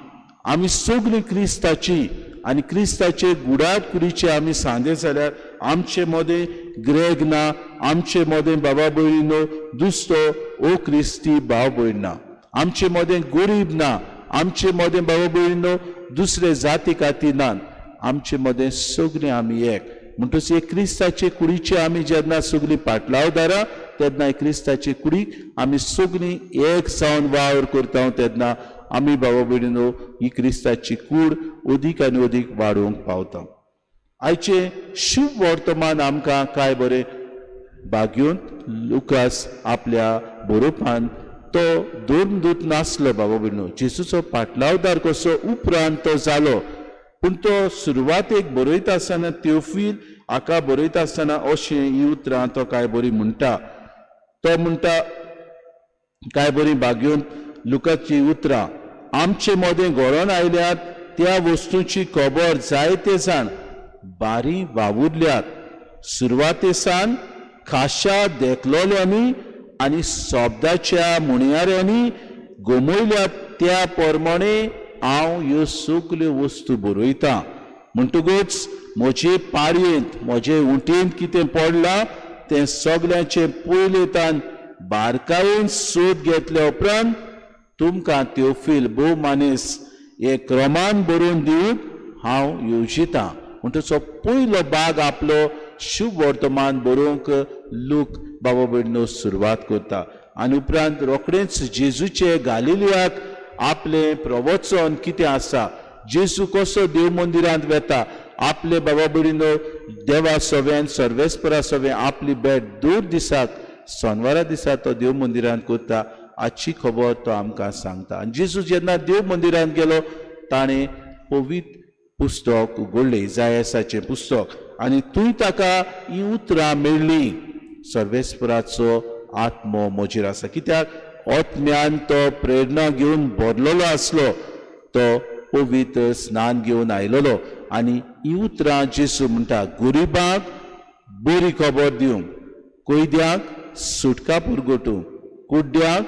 आमी सगळीं क्रिस्ताची आनी क्रिस्ताचे गुडात कुडीचे आमी सांदे जाल्यार आमचे मदें ग्रेग ना, आमचे मदें बाबा भयणीनो दुसरो ओ क्रिस्ती भाव भयण ना, आमचे मदें गरीब ना, आमचे मदें बाबा भयणीनो दुसरे जाती काती ना, आमचे मदें सगळीं आमी एक. म्हणटच एक क्रिस्ताचे कुडीचे आमी जेन्ना सगळीं पाटलावदारां तेन्ना क्रिस्ताचे कुडीक आमी सगळीं एक जावन वावर करता तेन्ना आमी बाबा भयणीनो ही क्रिस्ताची कूड अदीक आनी अदीक वाडोवंक पावता. आयचें शुभ वर्तमान आमकां काय बरें बागयोन लुकास आपल्या बरोवपान तो धर्मदूत नासलो बाबा भयणीनो, जेजूचो पाटलावदार कसो उपरांत तो जालो. पूण तो सुरवातेक बरयता आसतना तेवफील हाका बरयता आसतना अशें ही उतरां तो काय बरी म्हणटा. तो म्हणटा काय बरी बागयोन लुकाची उतरां, आमचे मदें घडोवन आयल्यात त्या वस्तूंची खबर जायते जाण बारी वावुरल्यात. सुरवाते सान खाशा देखलोल्यांनी आनी शब्दाच्या म्हणयाऱ्यांनी गमयल्यात त्या प्रमाणे हांव ह्यो सगल्यो वस्तू बरयतां. म्हणटकूच म्हजे पाडयेंत म्हजे उंटेंत कितें पडलां तें सगल्यांचें पयले तान बारकायेन सोद घेतल्या उपरांत तुमकां तेवफील भोव मानेस हे क्रमान बरोवन दिवंक हांव येवजितां. म्हणटच हो पयलो भाग आपलो शुभ वर्तमान बरोवंक लूक बाबा भयणीनो सुरवात करता. आनी उपरांत रोखडेंच जेजूचे गालिलियाक आपलें प्रवचन कितें आसा, जेजू कसो देव मंदिरांत वेता, आपले बाबा भयणीनो देवा सव्यान सर्वेस्परा सव्यान आपली भेट दर दिसाक सोनवारा दिसा तो देव मंदिरांत करता हाची खबर तो आमकां सांगता. आनी जेजू जेन्ना देव मंदिरांत गेलो ताणें पवित्र पुस्तक उगडलें, इजायासाचें पुस्तक, आनी थंय ताका ही उतरां मेळ्ळीं, सर्वेस्पराचो आत्मो म्हजेर आसा. कित्याक आत्म्यान तो प्रेरणा घेवन भरलेलो आसलो, तो पवित्र स्नान घेवन आयलेलो. आनी ही उतरां जेजू म्हणटा, गरिबांक बरी खबर दिवंक, कैद्यांक सुटका पुरगोटूंक, कुड्ड्यांक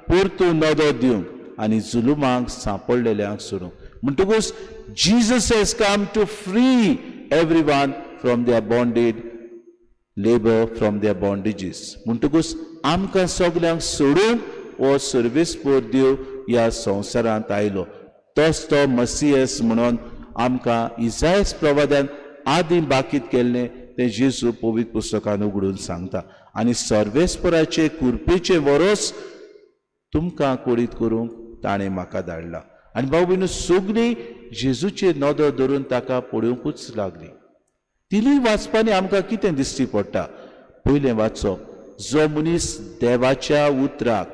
परतून नदर दिवंक आनी जुलुमांक सांपडलेल्यांक सोडूंक. म्हणटकूच Jesus has come to free everyone from their bonded labour, from their bondages. म्हणटकूच आमकां सगल्यांक सोडूंक हो सर्वेस्पोर देव ह्या संवसारांत आयलो. तोच तो मसियस म्हणून आमकां इसायस प्रवादान आदीं बाकीत केल्लें तें जेजू पवित्र पुस्तकान उगडून सांगता. आनी सर्वेस्पराचे कुरपेचें वरोस तुमकां कोडीत करूंक ताणें म्हाका धाडला. आनी भाव भयणीं सगळीं जेजूचे नदर धरून ताका पळोवंकूच लागली. तिनूय वाचपांनी आमकां कितें दिश्टी पडटा? पयलें वाचप, जो मनीस देवाच्या उतराक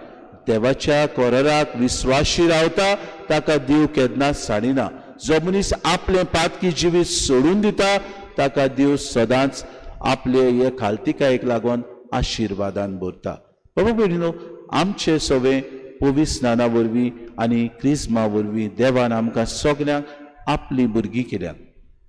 देवाच्या कराराक विस्वाशी रावता ताका देव केन्नाच सांडिना. जो मनीस आपलें पातकी जिवीत सोडून दिता ताका देव सदांच आपले हे खालतिकायेक लागून आशिर्वादान भरता. बाबा भयणीनो, आमचे सगळे पवित्र स्नाना वरवीं आनी क्रिज्मा वरवीं देवान आमकां सगल्यांक आपलीं भुरगीं केल्यात.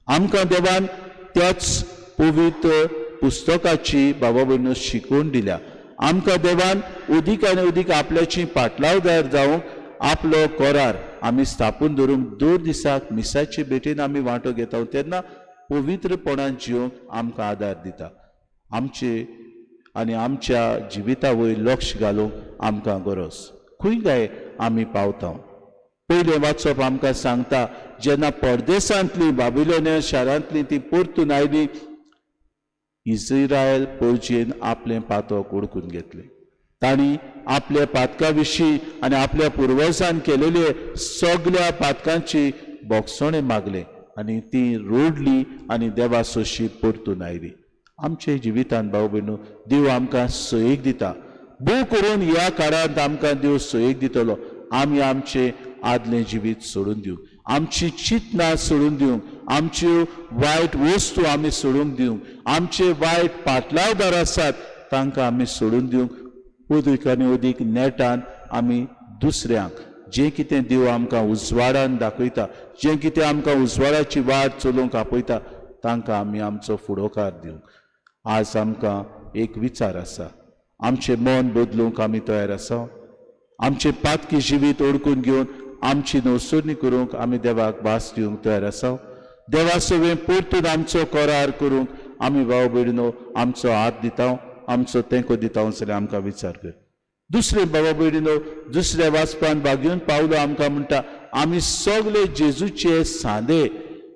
आमकां देवान त्याच पवित्र पुस्तकाची बाबा भयणीनो शिकोवन दिल्या. आमकां देवान अदीक आनी अदीक आपल्याची पाटलावदार जावंक आपलो करार आमी स्थापून धरूंक दर दिसाक मिसाचे भेटेन आमी वांटो घेता तेन्ना पवित्रपणान जिवंक आमकां आदार दिता. आमचे आनी आमच्या जिविता वयर लक्ष घालूंक आमकां गरज. खंय काय आमी पावता? पयलें वाचप आमकां सांगता, जेन्ना परदेसांतली बाबिलोनिया शारांतली ती परतून आयली, इस्रायल परजेन आपलें पातक ओळखून घेतलें. तांणी आपल्या पातका विशीं आनी आपल्या पुर्वजान केलेले सगल्या पातकांची बोगसणें मागलें आनी ती रोडली आनी देवा सोशी परतून आयली. आमच्या जिवितांत भाव भयणीनो देव आमकां सयेक दिता. भोव करून ह्या काळांत आमकां देव सयेक दितलो. आमी आमचें आदलें जिवीत सोडून दिवंक, आमची चिंतनां सोडून दिवंक, आमच्यो वायट वस्तू आमी सोडून दिवंक, आमचे वायट पाटलावदार आसात तांकां आमी सोडून दिवंक अदीक आनी अदीक नेटान आमी दुसऱ्यांक जें कितें देव आमकां उजवाडान दाखयता, जें कितें आमकां उजवाडाची वाट चलोवंक आपयता तांकां आमी आमचो फुडोकार दिवंक. आज आमकां एक विचार आसा, आमचें मन बदलूंक आमी तयार आसा. आमचें पातकी जिवीत ओडकून घेवन आमची नवसरणी करूंक आमी देवाक भास दिवंक तयार आसा. देवा सवें परतून आमचो करार करूंक आमी भाव भयणीनो आमचो हात दिता, आमचो तेंको दिता जाल्यार आमकां विचार कर. दुसरें बाबा भयणीनो, दुसऱ्या वाचपान भागून पावलो आमकां म्हणटा, आमी सगळे जेजूचे सांदे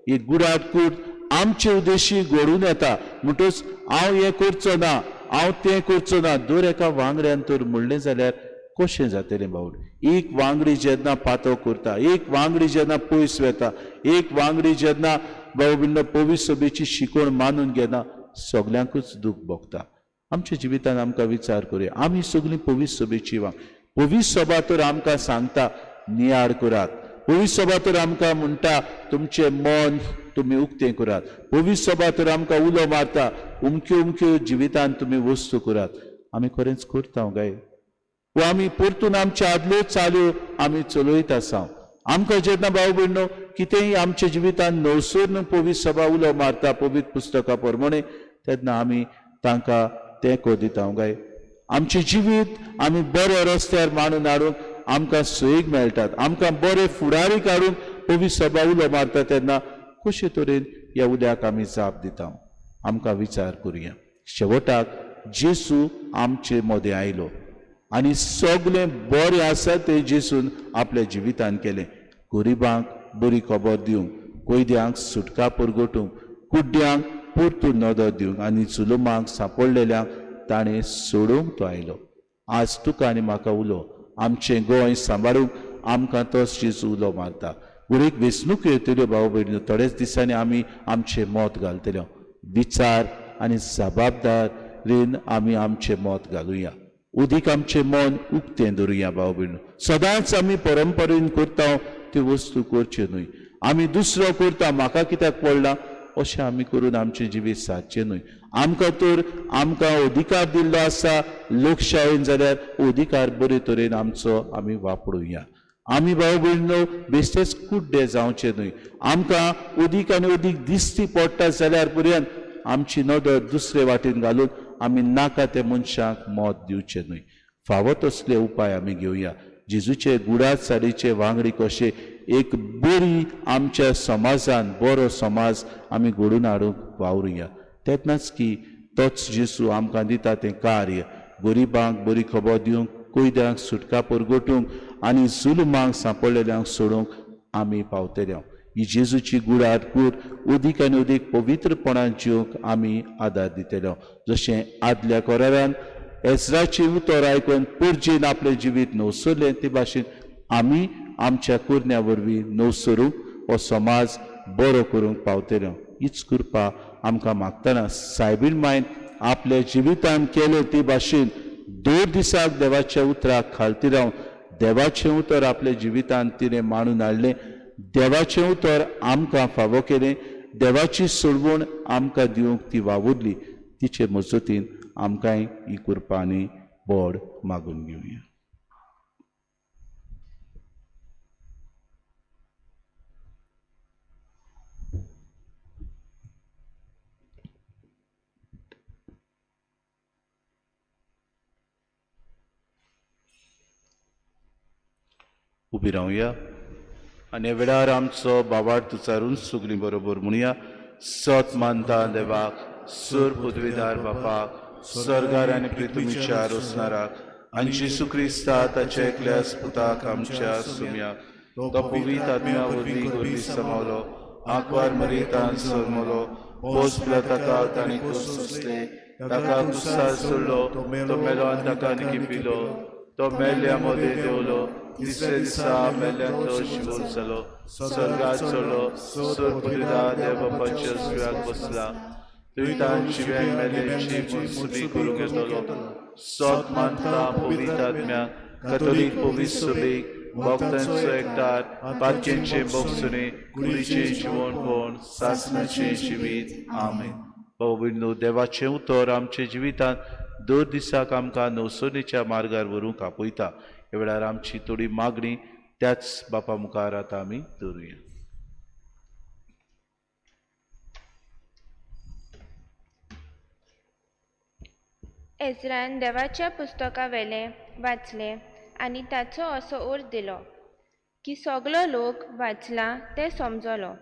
एक गुडाट कूट आमचे उद्देशी घडून येता. म्हणटच हांव हें करचो ना, हांव तें करचो ना, दर एका वांगड्यान तर म्हणलें जाल्यार कशें जातलें भावड? एक वांगडी जेन्ना पातो करता, एक वांगडी जेन्ना पयस वेता, एक वांगडी जेन्ना भाव भयणीनो पवित्र सभेची शिकवण मानून घेना, सगल्यांकूच दूख भोगता. आमच्या जिवितान आमकां विचार करुया, आमी सगळीं पवित्र सभेची वांग. पवित्र सभा तर आमकां सांगता नियाळ करात, पवित्र सभा तर आमकां म्हणटा तुमचें मन तुमी उक्तें करात, पवित्र सभा तर आमकां उलो मारता उमक्यो उमक्यो जिवितान तुमी वस्तू करात. आमी खरेंच करता काय? वा आमी परतून आमच्या आदल्यो चाल्यो आमी चलयत आसा? आमकां जेन्ना भाव भयणीनो कितेंय आमच्या जिवितान नवसर पवित्र सभा उलो मारता पवित्र पुस्तका प्रमाणे तेन्ना आमी तांकां तेंको दिता काय? आमचें जिवीत आमी बऱ्या रस्त्यार मांडून हाडूंक आमकां सोयीक मेळटात, आमकां बरे फुडारी काडूंक पवित्र सभा उलो मारता तेन्ना कशे तरेन ह्या उल्याक आमी जाप दिता? आमकां विचार करुया. शेवटाक जेजू आमचे मदें आयलो आनी सगळें बरें आसा तें जेजून आपल्या जिवितान केलें. गरिबांक बरी खबर दिवंक, कैद्यांक सुटका परगटूंक, कुड्ड्यांक परतून नदर दिवंक आनी जुलुमांक सांपडलेल्यांक ताणें सोडोवंक तो आयलो. आज तुका आनी म्हाका उलो आमचें गोंय सांबाळूंक आमकां तोच जेजू उलो मारता. एक वेंचणुक्यो येतल्यो भाव भयणीनो, थोड्याच दिसांनी आमी आमचें मत घालतले. विचार आनी जबाबदारेन आमी आमचें मत घालुया, अदीक आमचें मन उक्तें दवरुया. भाव भयणीनो, सदांच आमी परंपरेन करता त्यो वस्तू करच्यो न्हय. आमी दुसरो करता म्हाका कित्याक पडला अशें आमी करून आमचें जिवीत सादचें न्हय. आमकां तर आमकां अधिकार दिल्लो आसा लोकशायेन जाल्यार अधिकार बरे तरेन आमचो आमी वापरुया. आमी भाव भयणीनो बेश्टेच कुड्डे जावचे न्हय. आमकां अदीक आनी अदीक दिश्टी पडटा जाल्यार पर्यंत आमची नदर दुसरे वाटेन घालून आमी नाका त्या मनशांक मत दिवचें न्हय. फावो तसले उपाय आमी घेवया. जेजूचे गुडात साडीचे वांगडी कशे एक बरी आमच्या समाजान बरो समाज आमी घडोवन हाडूंक वावरुया. तेन्नाच की तोच जेजू आमकां दिता तें कार्य, गरिबांक बरी खबर दिवंक, कैद्यांक सुटका परगटूंक आनी जुलमांक सांपडलेल्यांक सोडूंक आमी पावतले. ही जेजूची गुडात कूड अदीक आनी अदीक पवित्रपणान जिवंक आमी आदार दितले. जशें आदल्या करारान एजराचें उतर आयकून परजेन आपलें जिवीत नवसरलें, ते भाशेन आमी आमच्या कुरण्या वरवीं नवसरूंक हो समाज बरो करूंक पावतले. हीच कृपा आमकां मागतना सायबीण मायन आपल्या जिवितान केलें ते भाशेन दर दिसाक देवाच्या उतराक खालती रावन देवाचें उतर आपल्या जिवितान तिणें मांडून हाडलें. देवाचें उतर आमकां फावो केलें, देवाची सोडवण आमकां दिवंक ती वावुरली. तिचे मजतीन आमकांय ही कृपा आनी बोड मागून घेवया. उबी रावया आनी वेळार आमचो बावार्थ उचारून सगळीं बरोबर म्हणया. सत मानता देवाक, सूर पदवीदार बापाक, स्वर्गार आनी पृथ्वीच्या रोसणाराक, आनी जेजू क्रिस्ता ताच्या एकल्या पुताक आमच्या सुम्याक, तो पवित्र आत्म्या वरवीं गर्भी समावलो, आंकवार मरियेंत जल्मलो, पोसला ताका ताणें सोंसलें, ताका कुसार सोडलो, तो मेलो आनी ताका निकिपिलो, तो मेल्ल्या मदें देंवलो, तिसऱ्या दिसा मेल्ल्यांतलो जिवोत जालो, स्वर्गार चडलो, सूर पदवीदार देव बापाच्या उजव्याक बसला, थंय ताण जिव्यांक मेल्ल्यांची मनसुबी करूंक येतलो. सत मानता पवित्र आत्म्याक, कथोलीक पवित्र सभेक, भक्तांचो एकठार, पातक्यांचें भोगसणें, कुडीचें जिवणपण, सासणाचें जिवीत. आमेन. बाबा, देवाचें उतर आमच्या जिवितांत दर दिसाक आमकां नवसरणेच्या मार्गार व्हरूंक आपयता. ह्या वेळार आमची थोडी मागणी त्याच बापा मुखार आतां आमी दवरुया. एजरान देवाच्या पुस्तका वेलें वाचलें आनी ताचो असो अर्थ दिलो की सगलो लोक वाचला तें समजलो.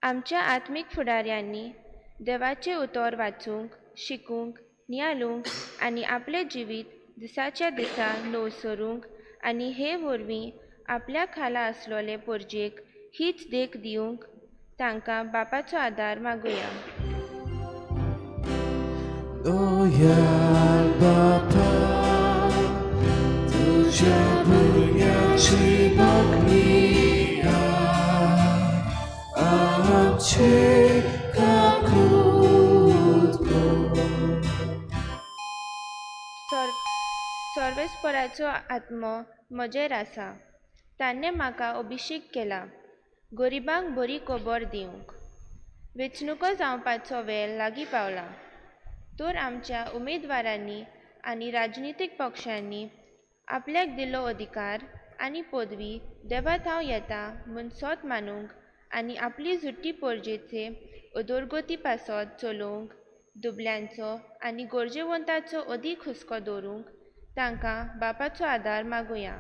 आमच्या आत्मीक फुडाऱ्यांनी देवाचें उतर वाचूंक, शिकूंक, नियाळूंक आनी आपलें जिवीत दिसाच्या दिसा नवसरूंक आनी हे वरवीं आपल्या खाला आसलोले परजेक हीच देख दिवंक तांकां बापाचो आदार मागुया. दयाळ बापा, तुज्या भुरग्याची मागणी आमचे काकूत कर. सर्वेस्पराचो आत्मो म्हजेर आसा, ताणें म्हाका अभिशेक केला गरिबांक बरी खबर दिवंक. वेंचणुको जावपाचो वेळ लागीं पावला, तर आमच्या उमेदवारांनी आनी राजनितीक पक्षांनी आपल्याक दिल्लो अधिकार आनी पदवी देवा थावन येता म्हूण सोत मानूंक आनी आपली झुट्टी परजेचे उदरगती पासत चलोवंक, दुबल्यांचो आनी गरजेवंताचो अदीक हुस्को दवरूंक तांकां बापाचो आदार मागुया.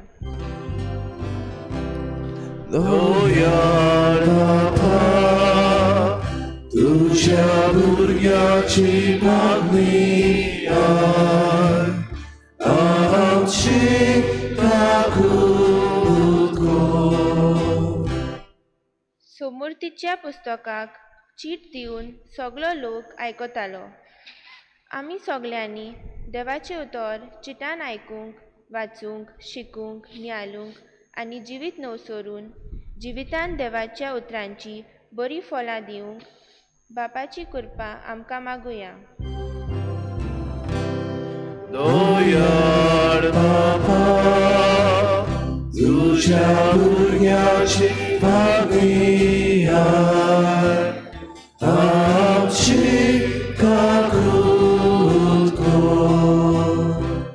दयाळ बापा, तुज्या भुरग्याची मागणी आमची काकूत कर. सोमुर्तीच्या पुस्तकाक चीट दिवन सगलो लोक आयकतालो. आमी सगल्यांनी देवाचें उतर चिटान आयकूंक, वाचूंक, शिकूंक, नियाळूंक आनी जिवीत नवसरून जिवितान देवाच्या उतरांची बरी फळां दिवंक बापाची कृपा आमकां मागुया. दयाळ बापा, तुज्या भुरग्याची मागणी आमची काकूत कर.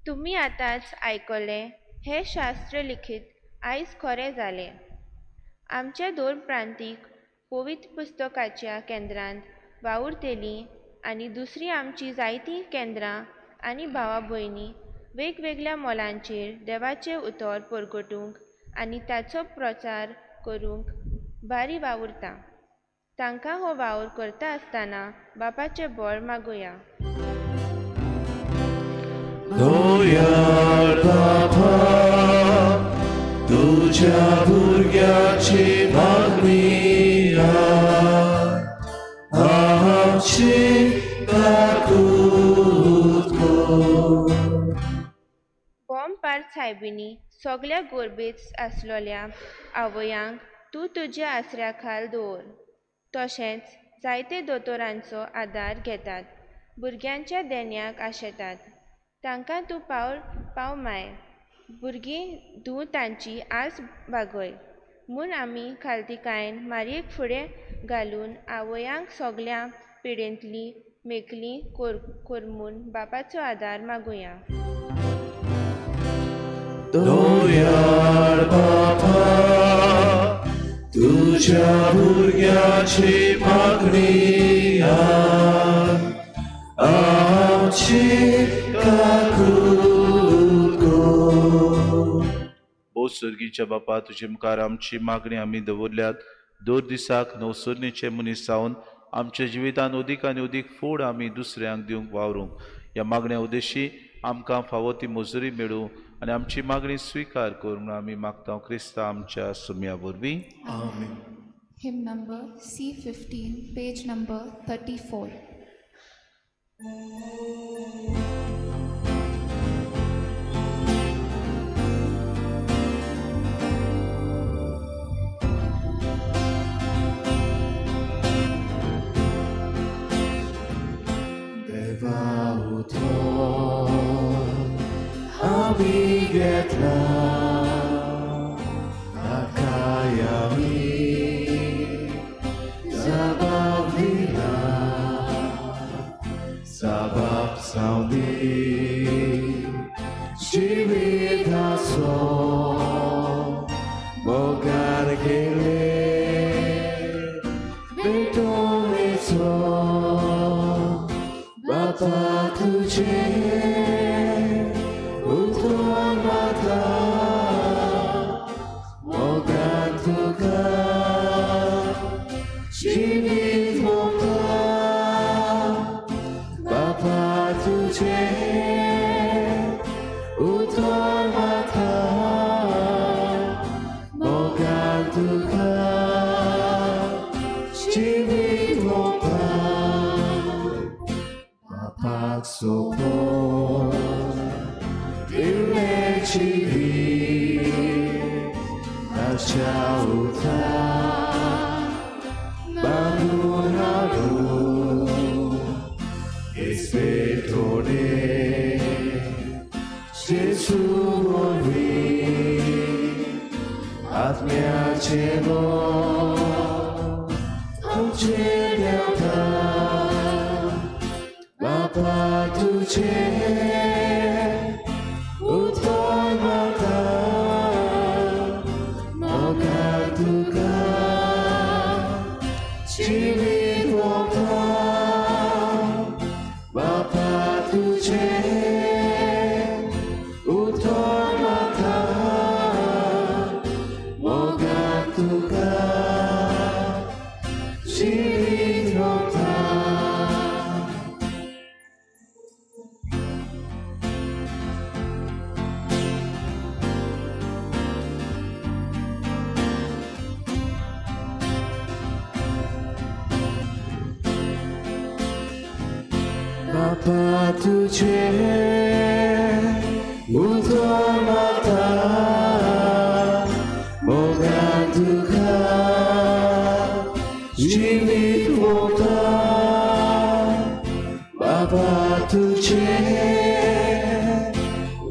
तुमी आतांच आयकलें हें शास्त्र लिखीत आयज खरें जालें. आमच्या दोन प्रांतीक पवित्र पुस्तकाच्या केंद्रांत वावुरतलीं आनी दुसरीं आमचीं जायतीं केंद्रां आनी भावा भयणी वेगवेगळ्या मोलांचेर देवाचें उतर परगटूंक आनी ताचो प्रचार करूंक भारी वावुरता. तांकां हो वावर करता आसतना बापाचें बळ मागुया. दयाळ बापा तुझ्या भुरग्याची मागणी आमची काकूत कर. बोमपार सायबिणी सगळ्या गोरबेच आसलोल्या आवयांक तूं तुज्या आसऱ्या खाल दवर. तशेंच जायते दोतोरांचो आदार घेतात, भुरग्यांच्या देण्याक आशेतात. तांकां तूं पाव माय, भुरगीं धूव तांची आस भागय म्हूण आमी खालतिकायेन मारयेक फुडें घालून आवयांक सगळ्या पिडेंतली मेकली कर म्हूण बापाचो आदार मागुया. दयाळ बापा तुझ्या भुरग्याची मागणी आमची काकूत कर. भोव सर्गीच्या बापा, तुजे मुखार आमची मागणी आमी दवरल्यात. दर दिसाक नवसरणीचे मनीस जावन आमच्या जिवितान अदीक आनी अदीक फूड आमी दुसऱ्यांक दिवंक वावरूंक ह्या मागण्या उद्देशी आमकां फावो ती मजुरी मेळूं आनी आमची मागणी स्विकार कर म्हूण आमी मागता क्रिस्ता आमच्या सुम्या वरवीं. आमेन. Hymn number C15, page number 34. देवा उतर आमी घेतला ताकाय आमी जबाब दिला, जबाब जावंदी जिविताचो मोगान गेले भेटवणेचो बापा तुजें उतर माता मोगान तुका जिवीत मोगता बापा तुजें उतर माता मोगान तुका जिवीत मोगता बापाक सोपोन दिल्लें जिवीत ताच्या उतराक बांदून हाडून हेच भेटवणेक जेजू वरवीं आत्म्याचें बळ आमचेर देंवता बापा तुजें उतर माता मोगान तुका जिवीत मोगता बापा तुजें उतर माता मोगान तुका जिवीत मोगता. बापा तुजें उतर माता मोगान तुका जिवीत मोगता बापा तुजें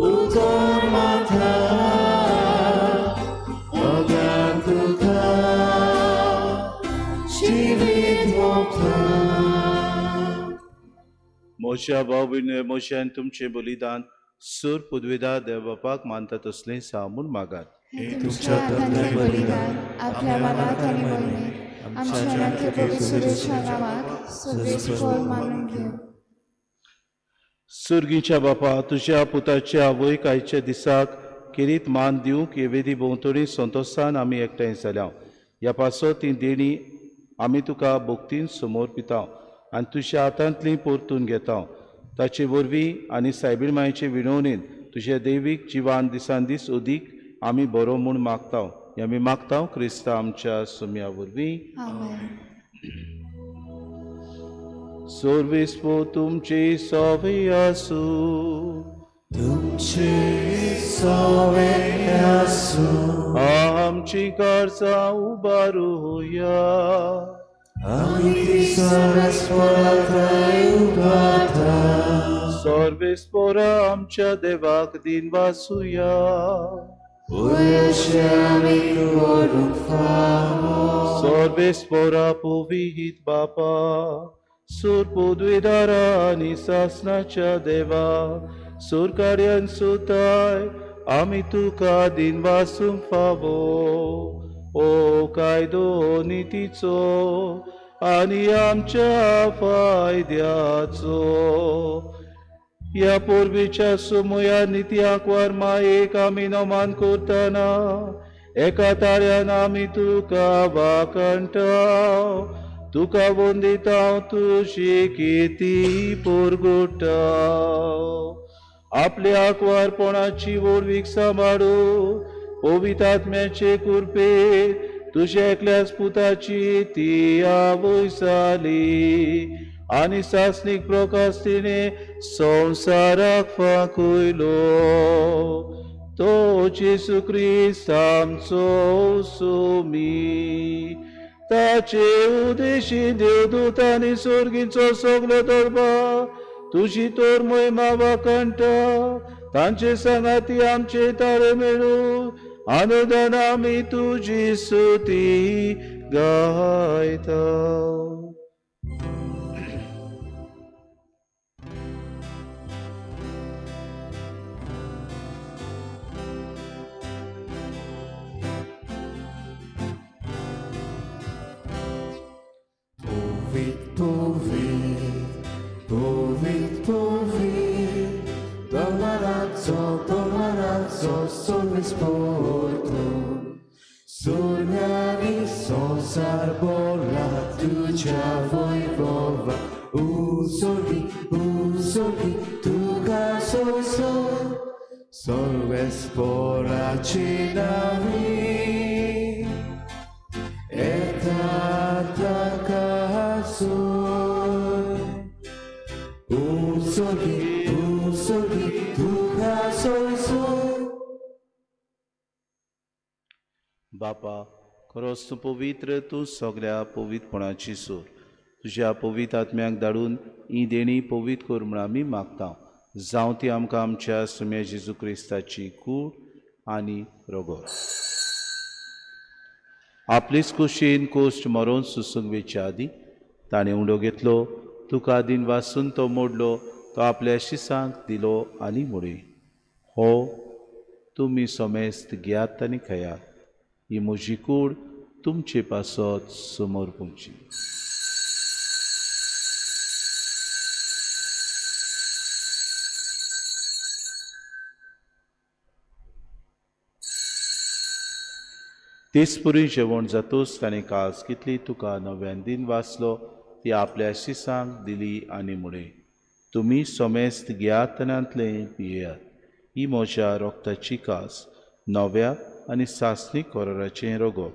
उतर माता मोगान तुका जिवीत मोगता. मोशा भाव भयणीं, मोशान तुमचें बलिदान सूर पुदवेदार देव बापाक मानता तसलें सा म्हूण मागात. तुमच्या हातांतलें बलिदान आपल्या मनात आनी मरणे आमच्या आनी प्रभू सुरेशा नांवाक सर्वेस्पर मानून घेवं. सुर्गीच्या बापा, तुज्या पुताच्या आवयक आयच्या दिसाक केरीत मान दिवंक हे वेदी भोंवतणी संतोशान आमी एकठांय जाल्या. ह्या पासत ती देणी आमी तुका भक्तीन समोर पिता आनी तुज्या हातांतली परतून घेता. ताचे वरवीं आनी सायबीण मायचे विणवणेन तुज्या दैवीक जिवान दिसान दीस अदीक आमी बरो म्हूण मागता. हें आमी मागता क्रिस्ता आमच्या सुम्या वरवीं. सर्वेस्पो तुमचे सवे आसूं. तुमचे सवे आसूं. आमची गरजां उबारुया. आमी ती सर्वेस्पोरा थंय उबारता. सर्वेस्पोरा आमच्या देवाक दिन वासुया. सर्वेस्पोरा पवित्र बापा, सूर पदवीदारा आनी सासनाच्या देवा, सुरकार्यान सुताय आमी तुका दिन वासूंक फावो. ओ कायदो नितीचो आनी आमच्या फायद्याचो, ह्या पोरबीच्या सुमया नित्याक वर मायेक आमी नमान करतना एका ताळ्यान आमी तुका वाखणटा, तुका वंदिता, तुजी किती पोरगुटा. आपल्या आंकवारपणाची व्हडवीक सांबाळू पवित्र आत्म्याचे कृपेन तुज्या एकल्याच पुताची ती आवय जाली आनी सासणीक प्रकाश तिणें संवसाराक फांकयलो. तो जेजू क्रिस्त आमचो सुमी. ताचे उदेशी देवदूत आनी सर्गीचो सगलो दरबार तुजी तर महिमा वाखणटा. तांचे सांगाती आमचे ताळे मेळून आनंदान आमी तुजी स्तुती गायता. Povit, povit, dolarazzo, dolarazzo, sorrisporto. Surgani sonsar bola, tuja vojvova, usorgi, usorgi, tuga soso, sorvespora cinavi, etata casu. Usorgi, usorgi, तुका सोयसो. बापा, खरोच तूं पवित्र, तूं सगळ्या पवित्रपणाची सूर. तुज्या पवित्र आत्म्याक धाडून ही देणी पवित्र कर म्हूण आमी मागता. जावं ती आमकां आमच्या सुम्या जेजू क्रिस्ताची कूड आनी रगत. आपलेच कुशीन कोश्ट मरोवन सुसूंक वेच्या आदीं ताणें उंडो घेतलो, तुका दिन वासून तो मोडलो, तो आपल्या शिसांक दिलो आनी म्हणलें, हो तुमी समेस्त घेयात आनी खायात, ही म्हजी कूड तुमचे पासत समोर पुची. तेच पुरी जेवण जातूच ताणें कास घेतली, तुका नव्यान दिन वाचलो, ती आपल्या शिसांक दिली आनी म्हणलें, तुमी समेस्त घेयात आनी पियेयात, ही म्हज्या रोगताची कास, नव्या आनी सासणीक कराराचें रगत,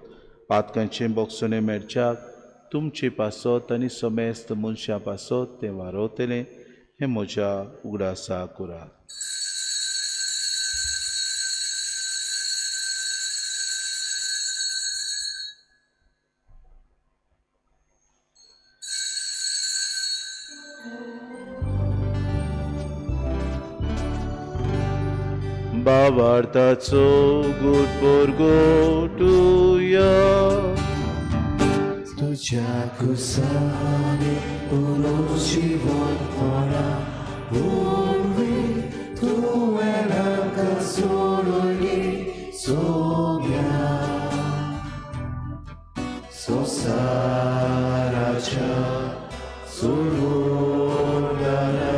पातकांचें बोगसणें मेळच्याक तुमचे पासत आनी समेस्त मनशां पासत तें वारवतलें, हें म्हज्या उगडासा करात. बाबार्थाचो गुड बोरगोटुया, तुज्या कुसानी पुनर्जीवनपणा वरवीं तुवें आमकां सोडयली सोम्या संवसाराच्या सोडवणारा.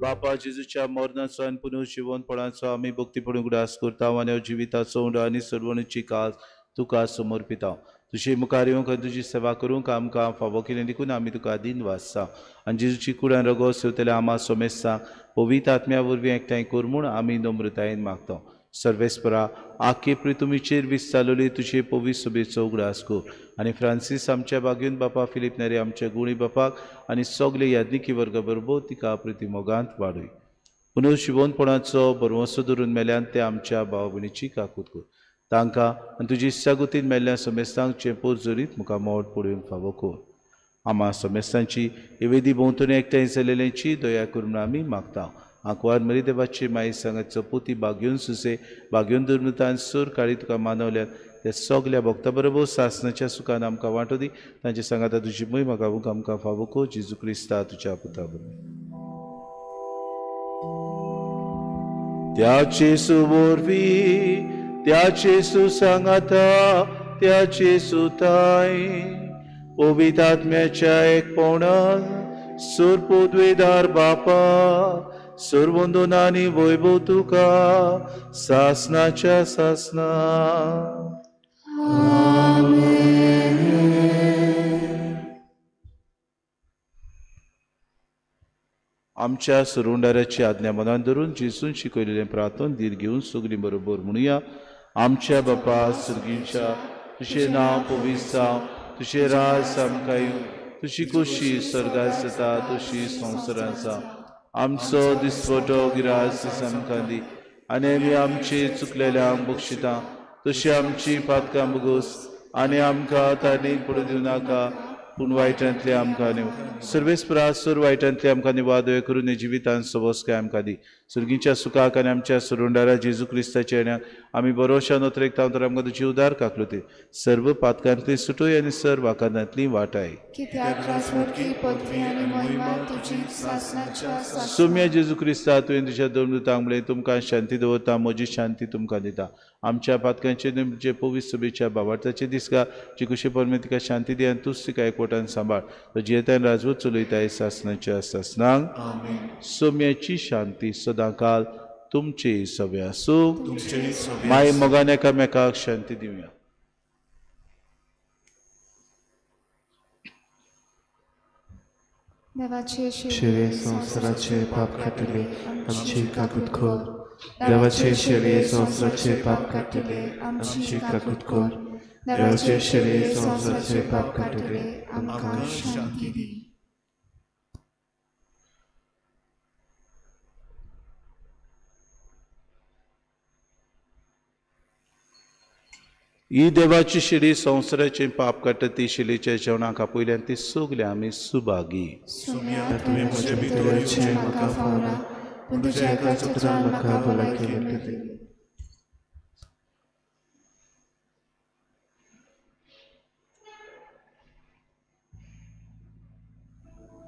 बापा जेजूच्या मरणाचो आनी पुनर्जिवनपणाचो आमी भक्तीपण उगडास करता आनी जिविताचो उंडो आनी सर्वणीची काज तुका समर्पिता. तुजे मुखार येवंक आनी तुजी सेवा करूंक आमकां फावो केलें देखून आमी तुका दिन वाचता आनी जेजूची कुडान रगो सेवतले आमा सोमेस्ता पवित्र आत्म्या वरवीं एकठांय कर म्हूण आमी नम्रतायेन मागता. सर्वेस्परा आखे प्रितुमीचेर वीज चालवली तुजे पवित्र सभेचो उगडास कर आनी फ्रांसीस आमच्या बागेवन बापा फिलीप नेरे आमच्या गुणी बापाक आनी सगळे याज्ञिकी वर्गा बरोबर तिका प्रितीमोगांत वाडय. पुनर्जिवनपणाचो भरवंसो धरून मेल्यान ते आमच्या भाव भयणीची काकूत कर. तांकां आनी तुजी इत्सागतीन मेल्ल्या समेस्तांक चेंपोर जरीत मुखार मोड पळोवंक फावो कर. आमा समेस्तांची हे वेदी भोंवतणी एकठांय जाल्ल्यांची दया कर म्हूण आमी मागता. आंकवार मरी देवाची माई सांगाचो पोती बागेवन सुसे बागेवन दुर्मतान सूर काळी तुका मानवल्यात त्या सगल्या भक्ता बरोबर सासनाच्या सुखान आमकां वांटो दी. तांचे सांगाता तुजी मोय म्हाका आमकां फावो कर. जेजू क्रिस्ता तुज्या पुता बरोबर. त्या जेजू वरवीं, त्या जेजू सांगाता, त्या जेजू ताय पवित्र आत्म्याच्या एकपणान सूर पदवेदार बापा सर्वंदनानी वैभव तुका सासनाच्या सासना. आमच्या सुरुंडाराची आज्ञा मनान धरून जेजून शिकयलेलें प्रार्थन धीर घेवन सगळीं बरोबर म्हणुया. आमच्या बापा सुर्गीच्या, तुजें नांव पवित्र जावं, तुजें राज आमकां येवं, तुजी खोशी स्वर्गांत जाता तशी संवसारांत जावं. आमचो दिसवटो गिरास आमकां दी आनी आमी आमची चुकलेल्यांक बक्षिता तशी आमची पातकां बगोस आनी आमकां तांणी पडूं दिवं नाका पूण वायटांतले आमकां न्हू. सर्वेस्परा सूर वायटांतले आमकां निवादय करून जिवितान सबस्काय आमकां दी. सुर्गीच्या सुखाक आनी आमच्या सुरुंडारा जेजू क्रिस्ताच्या येण्याक आमी बरोवशा नोत्रेकता तर आमकां तुजी उदार काकलुती सर्व पातकांतली सुटोय आनी सर्व आकांतांतली वाटाय. सोम्या जेजू क्रिस्ता तुवें तुज्या दोन दुतांक म्हणलें तुमकां शांती दवरता, म्हजी शांती तुमकां दिता. आमच्या पातकांचे तुमचे पवित्र सभेच्या बाबार्थाचे दिसका जी कुशे परमे तिका शांती दी आनी तूच तिका एकवटान सांबाळ. तो जियेतान राजवत चलयताय सासनाच्या सासनांक. सोम्याची शांती सदांकाल तुमचे सगळे आसूं. माय मोगान एकामेकाक शांती दिवया. देवाचे शेरे संवसाराचे पाप काडटले आमची काकूत कर. देवाचे शेरे संवसाराचे पाप काडटले आमची काकूत कर. देवाचे शेरे संवसाराचे पाप काडटले आमकां शांती दी. ही देवाची शिडी संवसाराचे पाप काडटा ती शिलीच्या जेवणाक आपयल्यान ती सगळे आमी सुभागी. तुवें म्हजे भितर येवचें म्हाका फावना, पूण तुज्या एकाच उतरान म्हाका भलायकी मेळटली.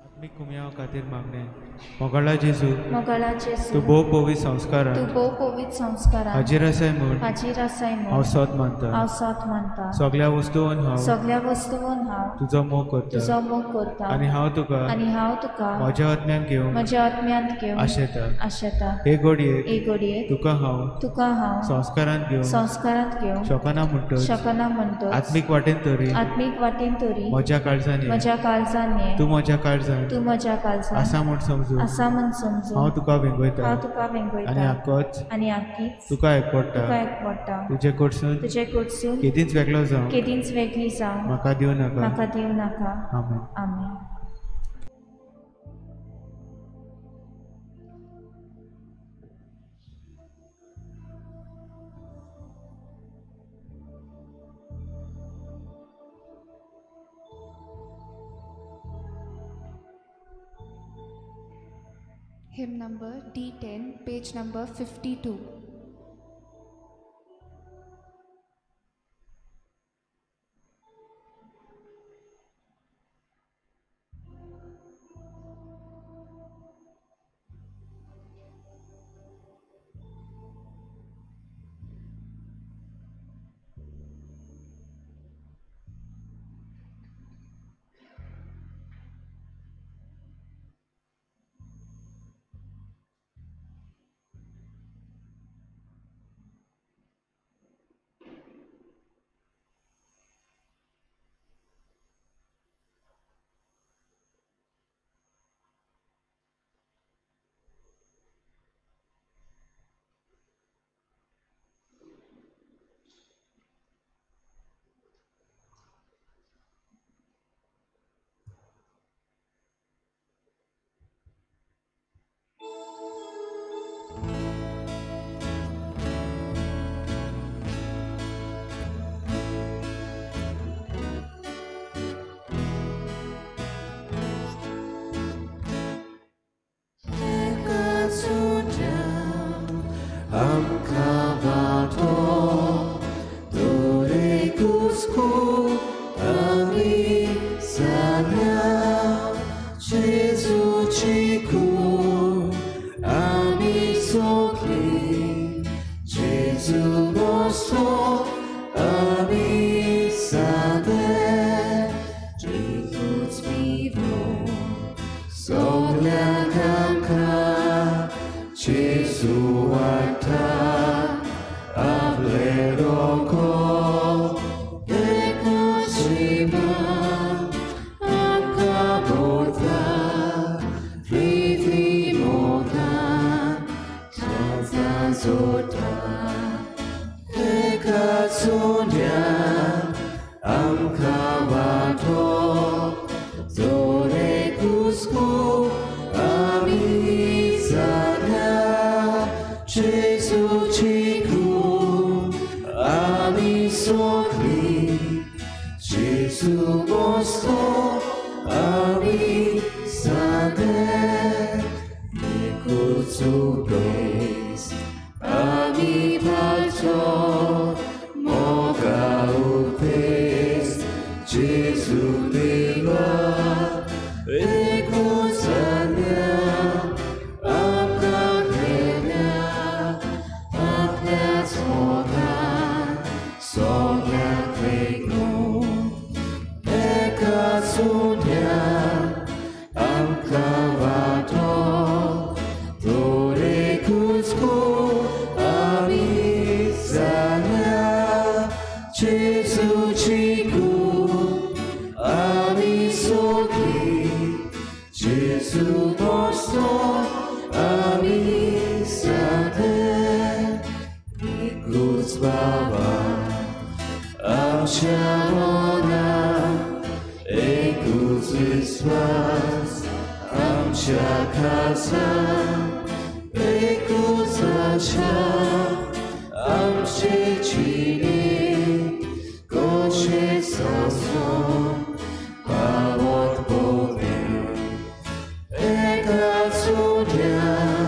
आत्मीक कुमयाव खातीर मागणें. मोगाळा जेजू, मोगाळा जेजू, तूं भोव पवित्र संस्कारान, तूं भोव पवित्र संस्कारान हाजीर आसाय म्हूण, हाजीर आसाय म्हूण हांव सोद मानता, हांव सोद मानता. सगळ्या वस्तून हांव, सगळ्या वस्तून हांव तुजो मोग करता, तुजो मोग करता. आनी हांव तुका, आनी हांव तुका म्हज्या आत्म्यांत घेवंक, म्हज्या आत्म्यांत घेवंक आशेता, आशेता. हे घडयेक, हे घडयेक तुका हांव, तुका हांव संस्कारांत घेवंक, संस्कारांत घेवंक शकना म्हणटच, शकना म्हणटच आत्मीक वाटेन तरी, आत्मीक वाटेन तरी म्हज्या काळजान, म्हज्या काळजान ये, तूं म्हज्या काळजान, तूं म्हज्या काळजान आसा म्हूण समजून, आसा म्हूण समजून हांव तुका वेंगयता, हांव तुका वेंगयता. आनी आकोच, आनी आकीच तुका एकवटा, तुका एकवटा. तुजे कडसून, तुजे कडसून केदींच वेगळो जावं, केदींच वेगळी जावं म्हाका दिवं नाका, म्हाका दिवं नाका. आमेन. आमेन. Hymn number D10, page number 52. जेजूची कूड आमी सोगली, जेजू मोस्तो आमी सादे, जेजूच पिवो सगल्यांक आमकां, जेजू वाडटा आपलें रोगत, एकूच जिवान आमकां भरता, प्रिती मोगान सदां जोडटा, एकाच सुण्यान आमकां वांटो, दरेकूच कूड आमी जाल्या, जेजूची कूड आमी सोगली, जेजू मोस्तो आमी सादे, एकूच उपदेश आमी पाळचो, मोगा उपदेश जेजू दिला, एकूच आज्ञा आमकां केल्या, आपल्याच मोगान सगल्यांक वेंगोवन, एकाच सुण्यान आमकां वांटो, दरेकूच कूड आमी जाल्या, जेजूची कूड आमी सोगली, जेजू मोस्तो आमी सादे, एकूच बाबा आमच्या मनांत, एकूच विस्वास आमच्या काळजांत, एकूच आशा आमचे जिणेंत, कशें सोंसून पावत पळय, एकाच सुण्यान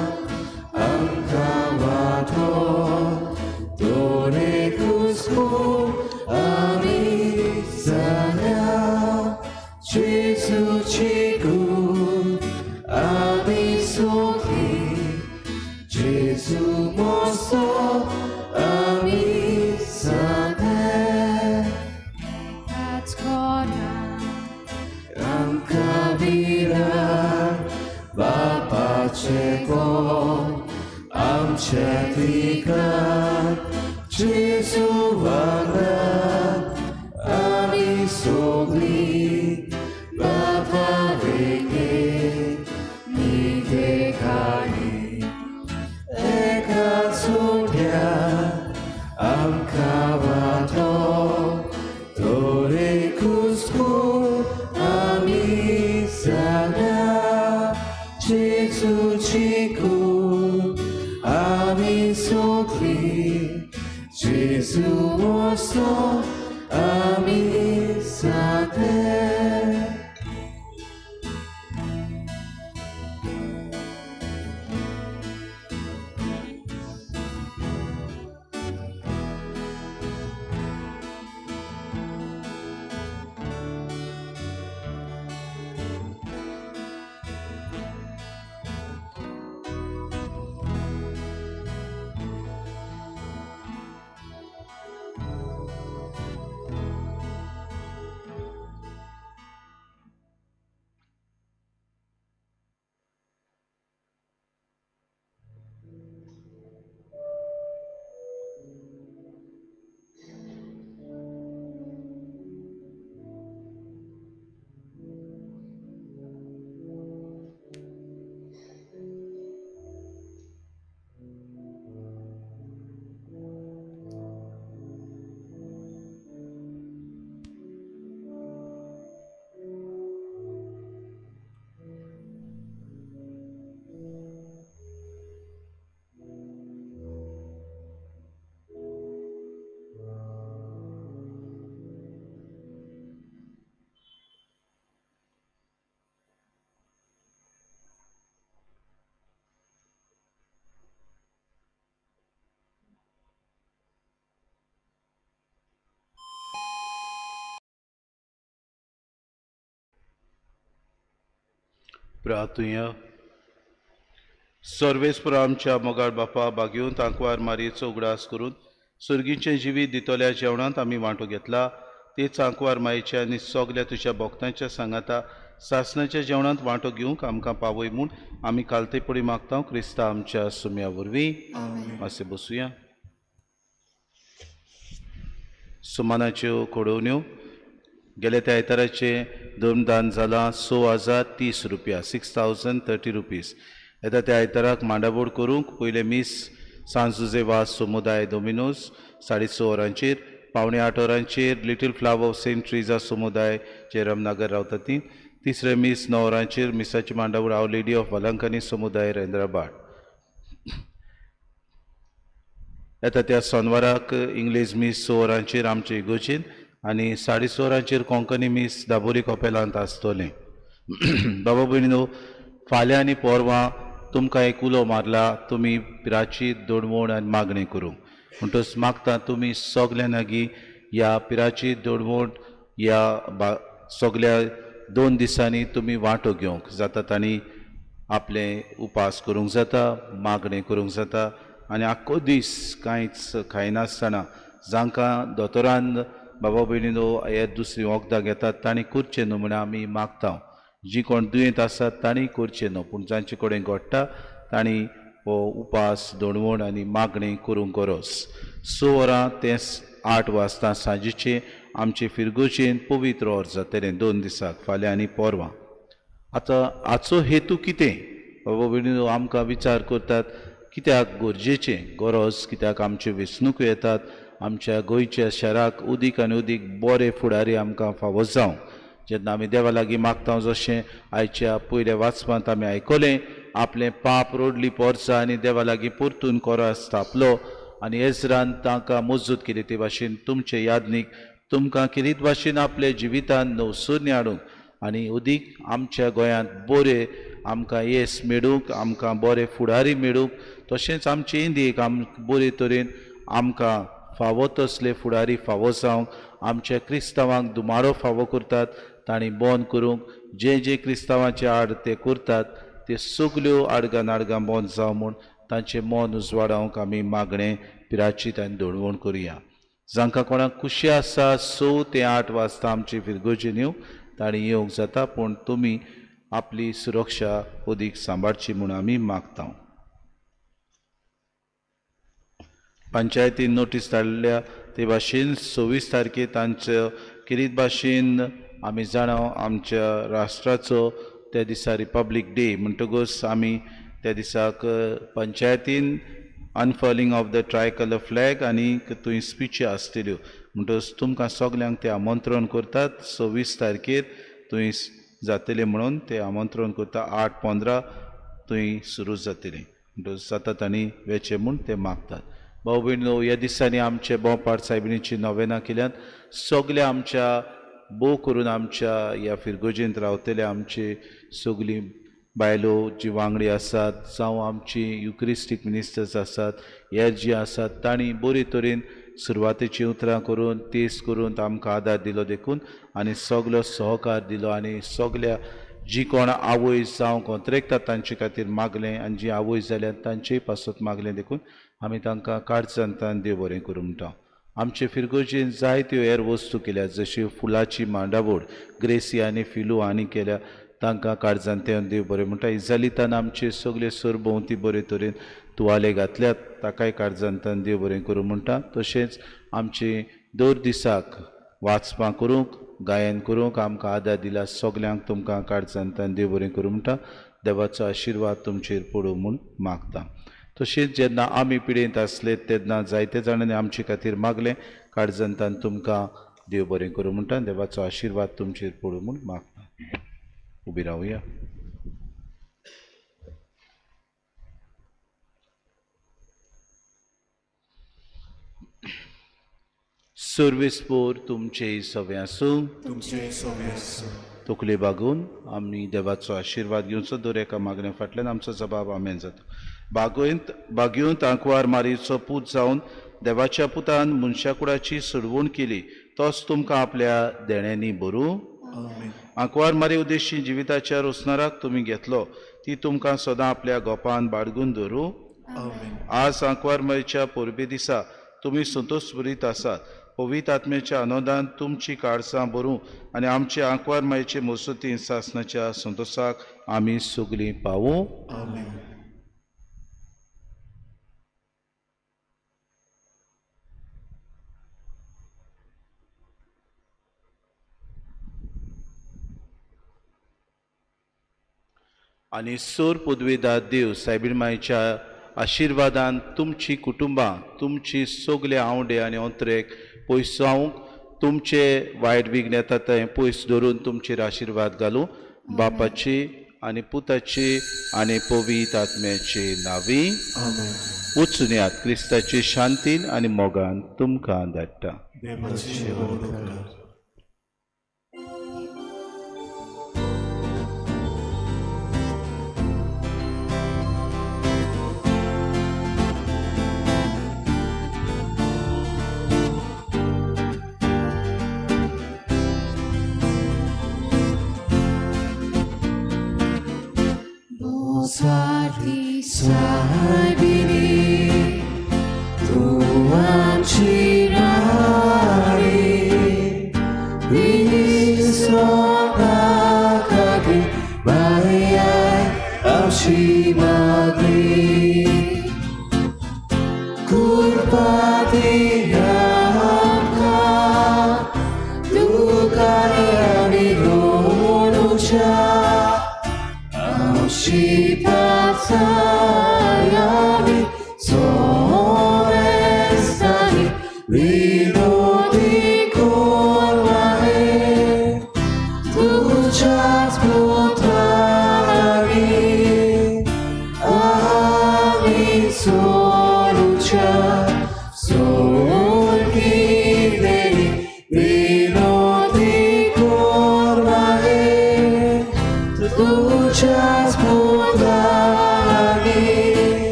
आमकां वांटो, दरेकूच कूड आमी जाल्या, जेजूची कूड आमी सोगली, जेजू मोस्तो आमी सादे, एकाच कोरान आमकां विरार, बापाचें कोण आमचें थिकाण, जेजू वांगडा आमी सोगली, बापा वेगेन नितेकाणी, एकाच सुण्यान आमकां वांटो, दरेकूच कूड आमी जाल्या, जेजूची कूड आमी सोगली, जेजू मोस्तो आमी सादे. प्रार्थुया. सर्वेस्पर आमच्या मोगाळ बापा, बागेवन तांकवार मारयेचो उगडास करून सुर्गीचें जिवीत दितल्या जेवणांत आमी वांटो घेतला, तेच आंकवार मायेच्या आनी सगल्या तुज्या भक्तांच्या सांगाता सासणाच्या जेवणांत वांटो घेवंक आमकां पावय म्हूण आमी कालतेपडी मागता क्रिस्ता आमच्या सुम्या वरवीं. मातशें बसुया. सुमानाच्यो कोडोवण्यो. गेल्या त्या आयताराचें धर्मदान जालां 6,030 रुपया, 6,030 रुपीज. येता त्या आयताराक मांडावळ करूंक पयलें मीस सांजुजे वास समुदाय दोमिनोज 6:30 वरांचेर, 7:45 वरांचेर लिटील फ्लावर सेंट ट्रिजा समुदाय जे रमनगर रावता ती. तिसरें मीस 9 वरांचेर मिसाची मांडावळ our lady of Velankanni समुदाय रेंद्राबाड. येता त्या सोनवाराक इंग्लीश मीस 6 वरांचेर आमचे इगोर्जेन आनी 6:30 वरांचेर कोंकणी मीस दाबोली कपेलांत आसतलें. बाबा भयणीनो, फाल्यां आनी पोरवां तुमकां एक उलो मारला, तुमी पिराची दोडवण आनी मागणें करूंक. म्हणटच मागता तुमी सगल्या लागीं ह्या पिराची दोडवण ह्या सगल्या 2 दिसांनी तुमी वांटो घेवंक जाता. तांणी आपलें उपास करूंक जाता, मागणें करूंक जाता आनी आख्खो दीस कांयच खायनासतना जांकां दोतोरान बाबा भयणीनो हे दुसरीं वखदां घेतात तांणी करचें न्हू म्हूण आमी मागता. जी कोण दुयेंत आसात तांणी करचें न्हू, पूण जांचे कडेन घडटा तांणी हो उपास दोणवण आनी मागणी करूंक गरज. 6 वरां ते 8 वाजता सांजेचें आमचे फिरगोजेन पवित्र ओर जातलें 2 दिसाक, फाल्यां आनी पोरवां. आतां हाचो हेतू कितें बाबा भयणीनो, आमकां विचार करतात कित्याक गरजेचें गरज, कित्याक आमच्यो वेंचणुको येतात, आमच्या गोंयच्या शाराक उदीक आनी उदीक बरे फुडारी आमकां फावो जावं. जेन्ना आमी देवा लागीं मागता जशें आयच्या पयल्या वाचपांत आमी आयकलें, आपलें पाप रोडली पोरसा आनी देवा लागीं परतून कोरास स्थापलो आनी एजरान तांकां मजूत केली, ते भाशेन तुमचे यादनीक तुमकां केलीत भाशेन आपल्या जिवितान नवसुरणी हाडूंक आनी उदीक आमच्या गोंयांत बरे आमकां येस मेळूंक, आमकां बरे फुडारी मेळूंक, तशेंच आमचे इंदियेक बरे तरेन आमकां फावो तसले फुडारी फावो जावंक, आमच्या क्रिस्तांवांक दुमारो फावो करतात तांणी बंद करूंक, जे जे क्रिस्तांवाचे आड ते करतात ते सगल्यो आडगां नाडगां बंद जावं म्हूण तांचें मन उजवाडावंक आमी मागणें पिराचीत आनी दोडवण करुया. जांकां कोणाक खुशी आसा 6 ते 8 वाजता आमची फिरगोजेन येवंक तांणी येवंक जाता, पूण तुमी आपली सुरक्षा अदीक सांबाळची म्हूण आमी मागता. पंचायतीन नोटीस धाडल्या ते भाशेन 26 तारखे तांचे किरीत भाशेन आमी जाणा आमच्या राष्ट्राचो त्या दिसा रिपब्लीक डे, म्हणटकूच आमी त्या दिसाक पंचायतीन unfurling of the tricolour flag आनी थंय स्पिची आसतल्यो, म्हणटकच तुमकां सगल्यांक ते आमंत्रण करतात. 26 तारखेर थंय जातलें म्हणून ते आमंत्रण करता. 8:15 थंय सुरू जातलें, म्हणटकच जाता तांणी वेचें म्हूण ते मागतात. भाव भयणीनो, ह्या दिसांनी आमचे भोंवपाट सायबिणीची नोवेनां केल्यात. सगल्या आमच्या भोव करून आमच्या ह्या फिरगोजेंत रावतले आमचे सगळीं बायलो जी वांगडी आसात, जावं आमची युक्रिस्टीक मिनिस्टर्स आसात, हे जी आसात तांणी बरे तरेन सुरवातेची उतरां करून तेज करून आमकां आदार दिलो देखून आनी सगलो सहकार दिलो आनी सगल्या जी कोण आवय जावं कोंत्रेकतात तांचे खातीर मागलें आनी जी आवय जाल्यार तांचेय पासत मागलें देखून आमी तांकां काळजांतल्यान देव बरें करूं म्हणटा. आमचे फिरगोजेन जायत्यो हेर वस्तू केल्या, जशी फुलाची मांडावळ ग्रेसी आनी फिलू आनी केल्या, तांकां काळजांतल्यान देव बरें म्हणटा. इजालितान आमचे सगळे सरभोंवती बरे तरेन तुवाले घातल्यात, ताकाय काळजांतल्यान देव बरें करूं म्हणटा. तशेंच आमचे दर दिसाक वाचपां करूंक, गायन करूंक आमकां आदार दिला, सगल्यांक तुमकां काळजांतल्यान देव बरें करूं म्हणटा. देवाचो आशिर्वाद तुमचेर पडूं म्हूण मागता. तशेंच जेन्ना आमी पिडेंत आसले तेन्ना जायते जाणांनी आमचे खातीर मागलें, काळजांतल्यान तुमकां देव बरें करूं म्हणटा. देवाचो आशिर्वाद तुमचेर पडूं म्हूण मागता. उबी रावया. सर्वेस्पोर तुमचे सवे आसूं, तुमचे सवे आसूं. तकले बागून आमी देवाचो आशिर्वाद घेवचो. दर एका मागण्या फाटल्यान आमचो जबाब आमेन जाता. बागेवंत आंकवार मारीचो पूत जावन देवाच्या पुतान मनशाकुडाची सोडवण केली, तोच तुमकां आपल्या देण्यांनी भरूं. आंकवार मारी उद्देशी जिविताच्या रोसणाराक तुमी घेतलो ती तुमकां सदां आपल्या गोपान बाळगून धरूं. आज आंकवार मारीच्या परबे दिसा तुमी संतोष भरीत आसात. पवित्र आत्म्याच्या आनंदान तुमची काळसां भरूं आनी आमचे आंकवार मायचे मसुतीन सासनाच्या संतोषाक आमी सगळीं पावूं. आनी सोर पदवेदार देव सायबीण मायच्या आशिर्वादान तुमची कुटुंबां तुमची सगळे आवडे आनी अंतरेक पयस जावंक तुमचे वायट विघ्न येता तें पयस धरून तुमचेर आशिर्वाद घालूं. बापाची आनी पुताची आनी पवित्र आत्म्याची नावी. वचुनयात क्रिस्ताची शांतीन आनी मोगान तुमकां धाडटा. Sardi saibini tuan cirari wisonakagi bayai amshimagri kurpati amka dukani anironusha amshi. Sayani so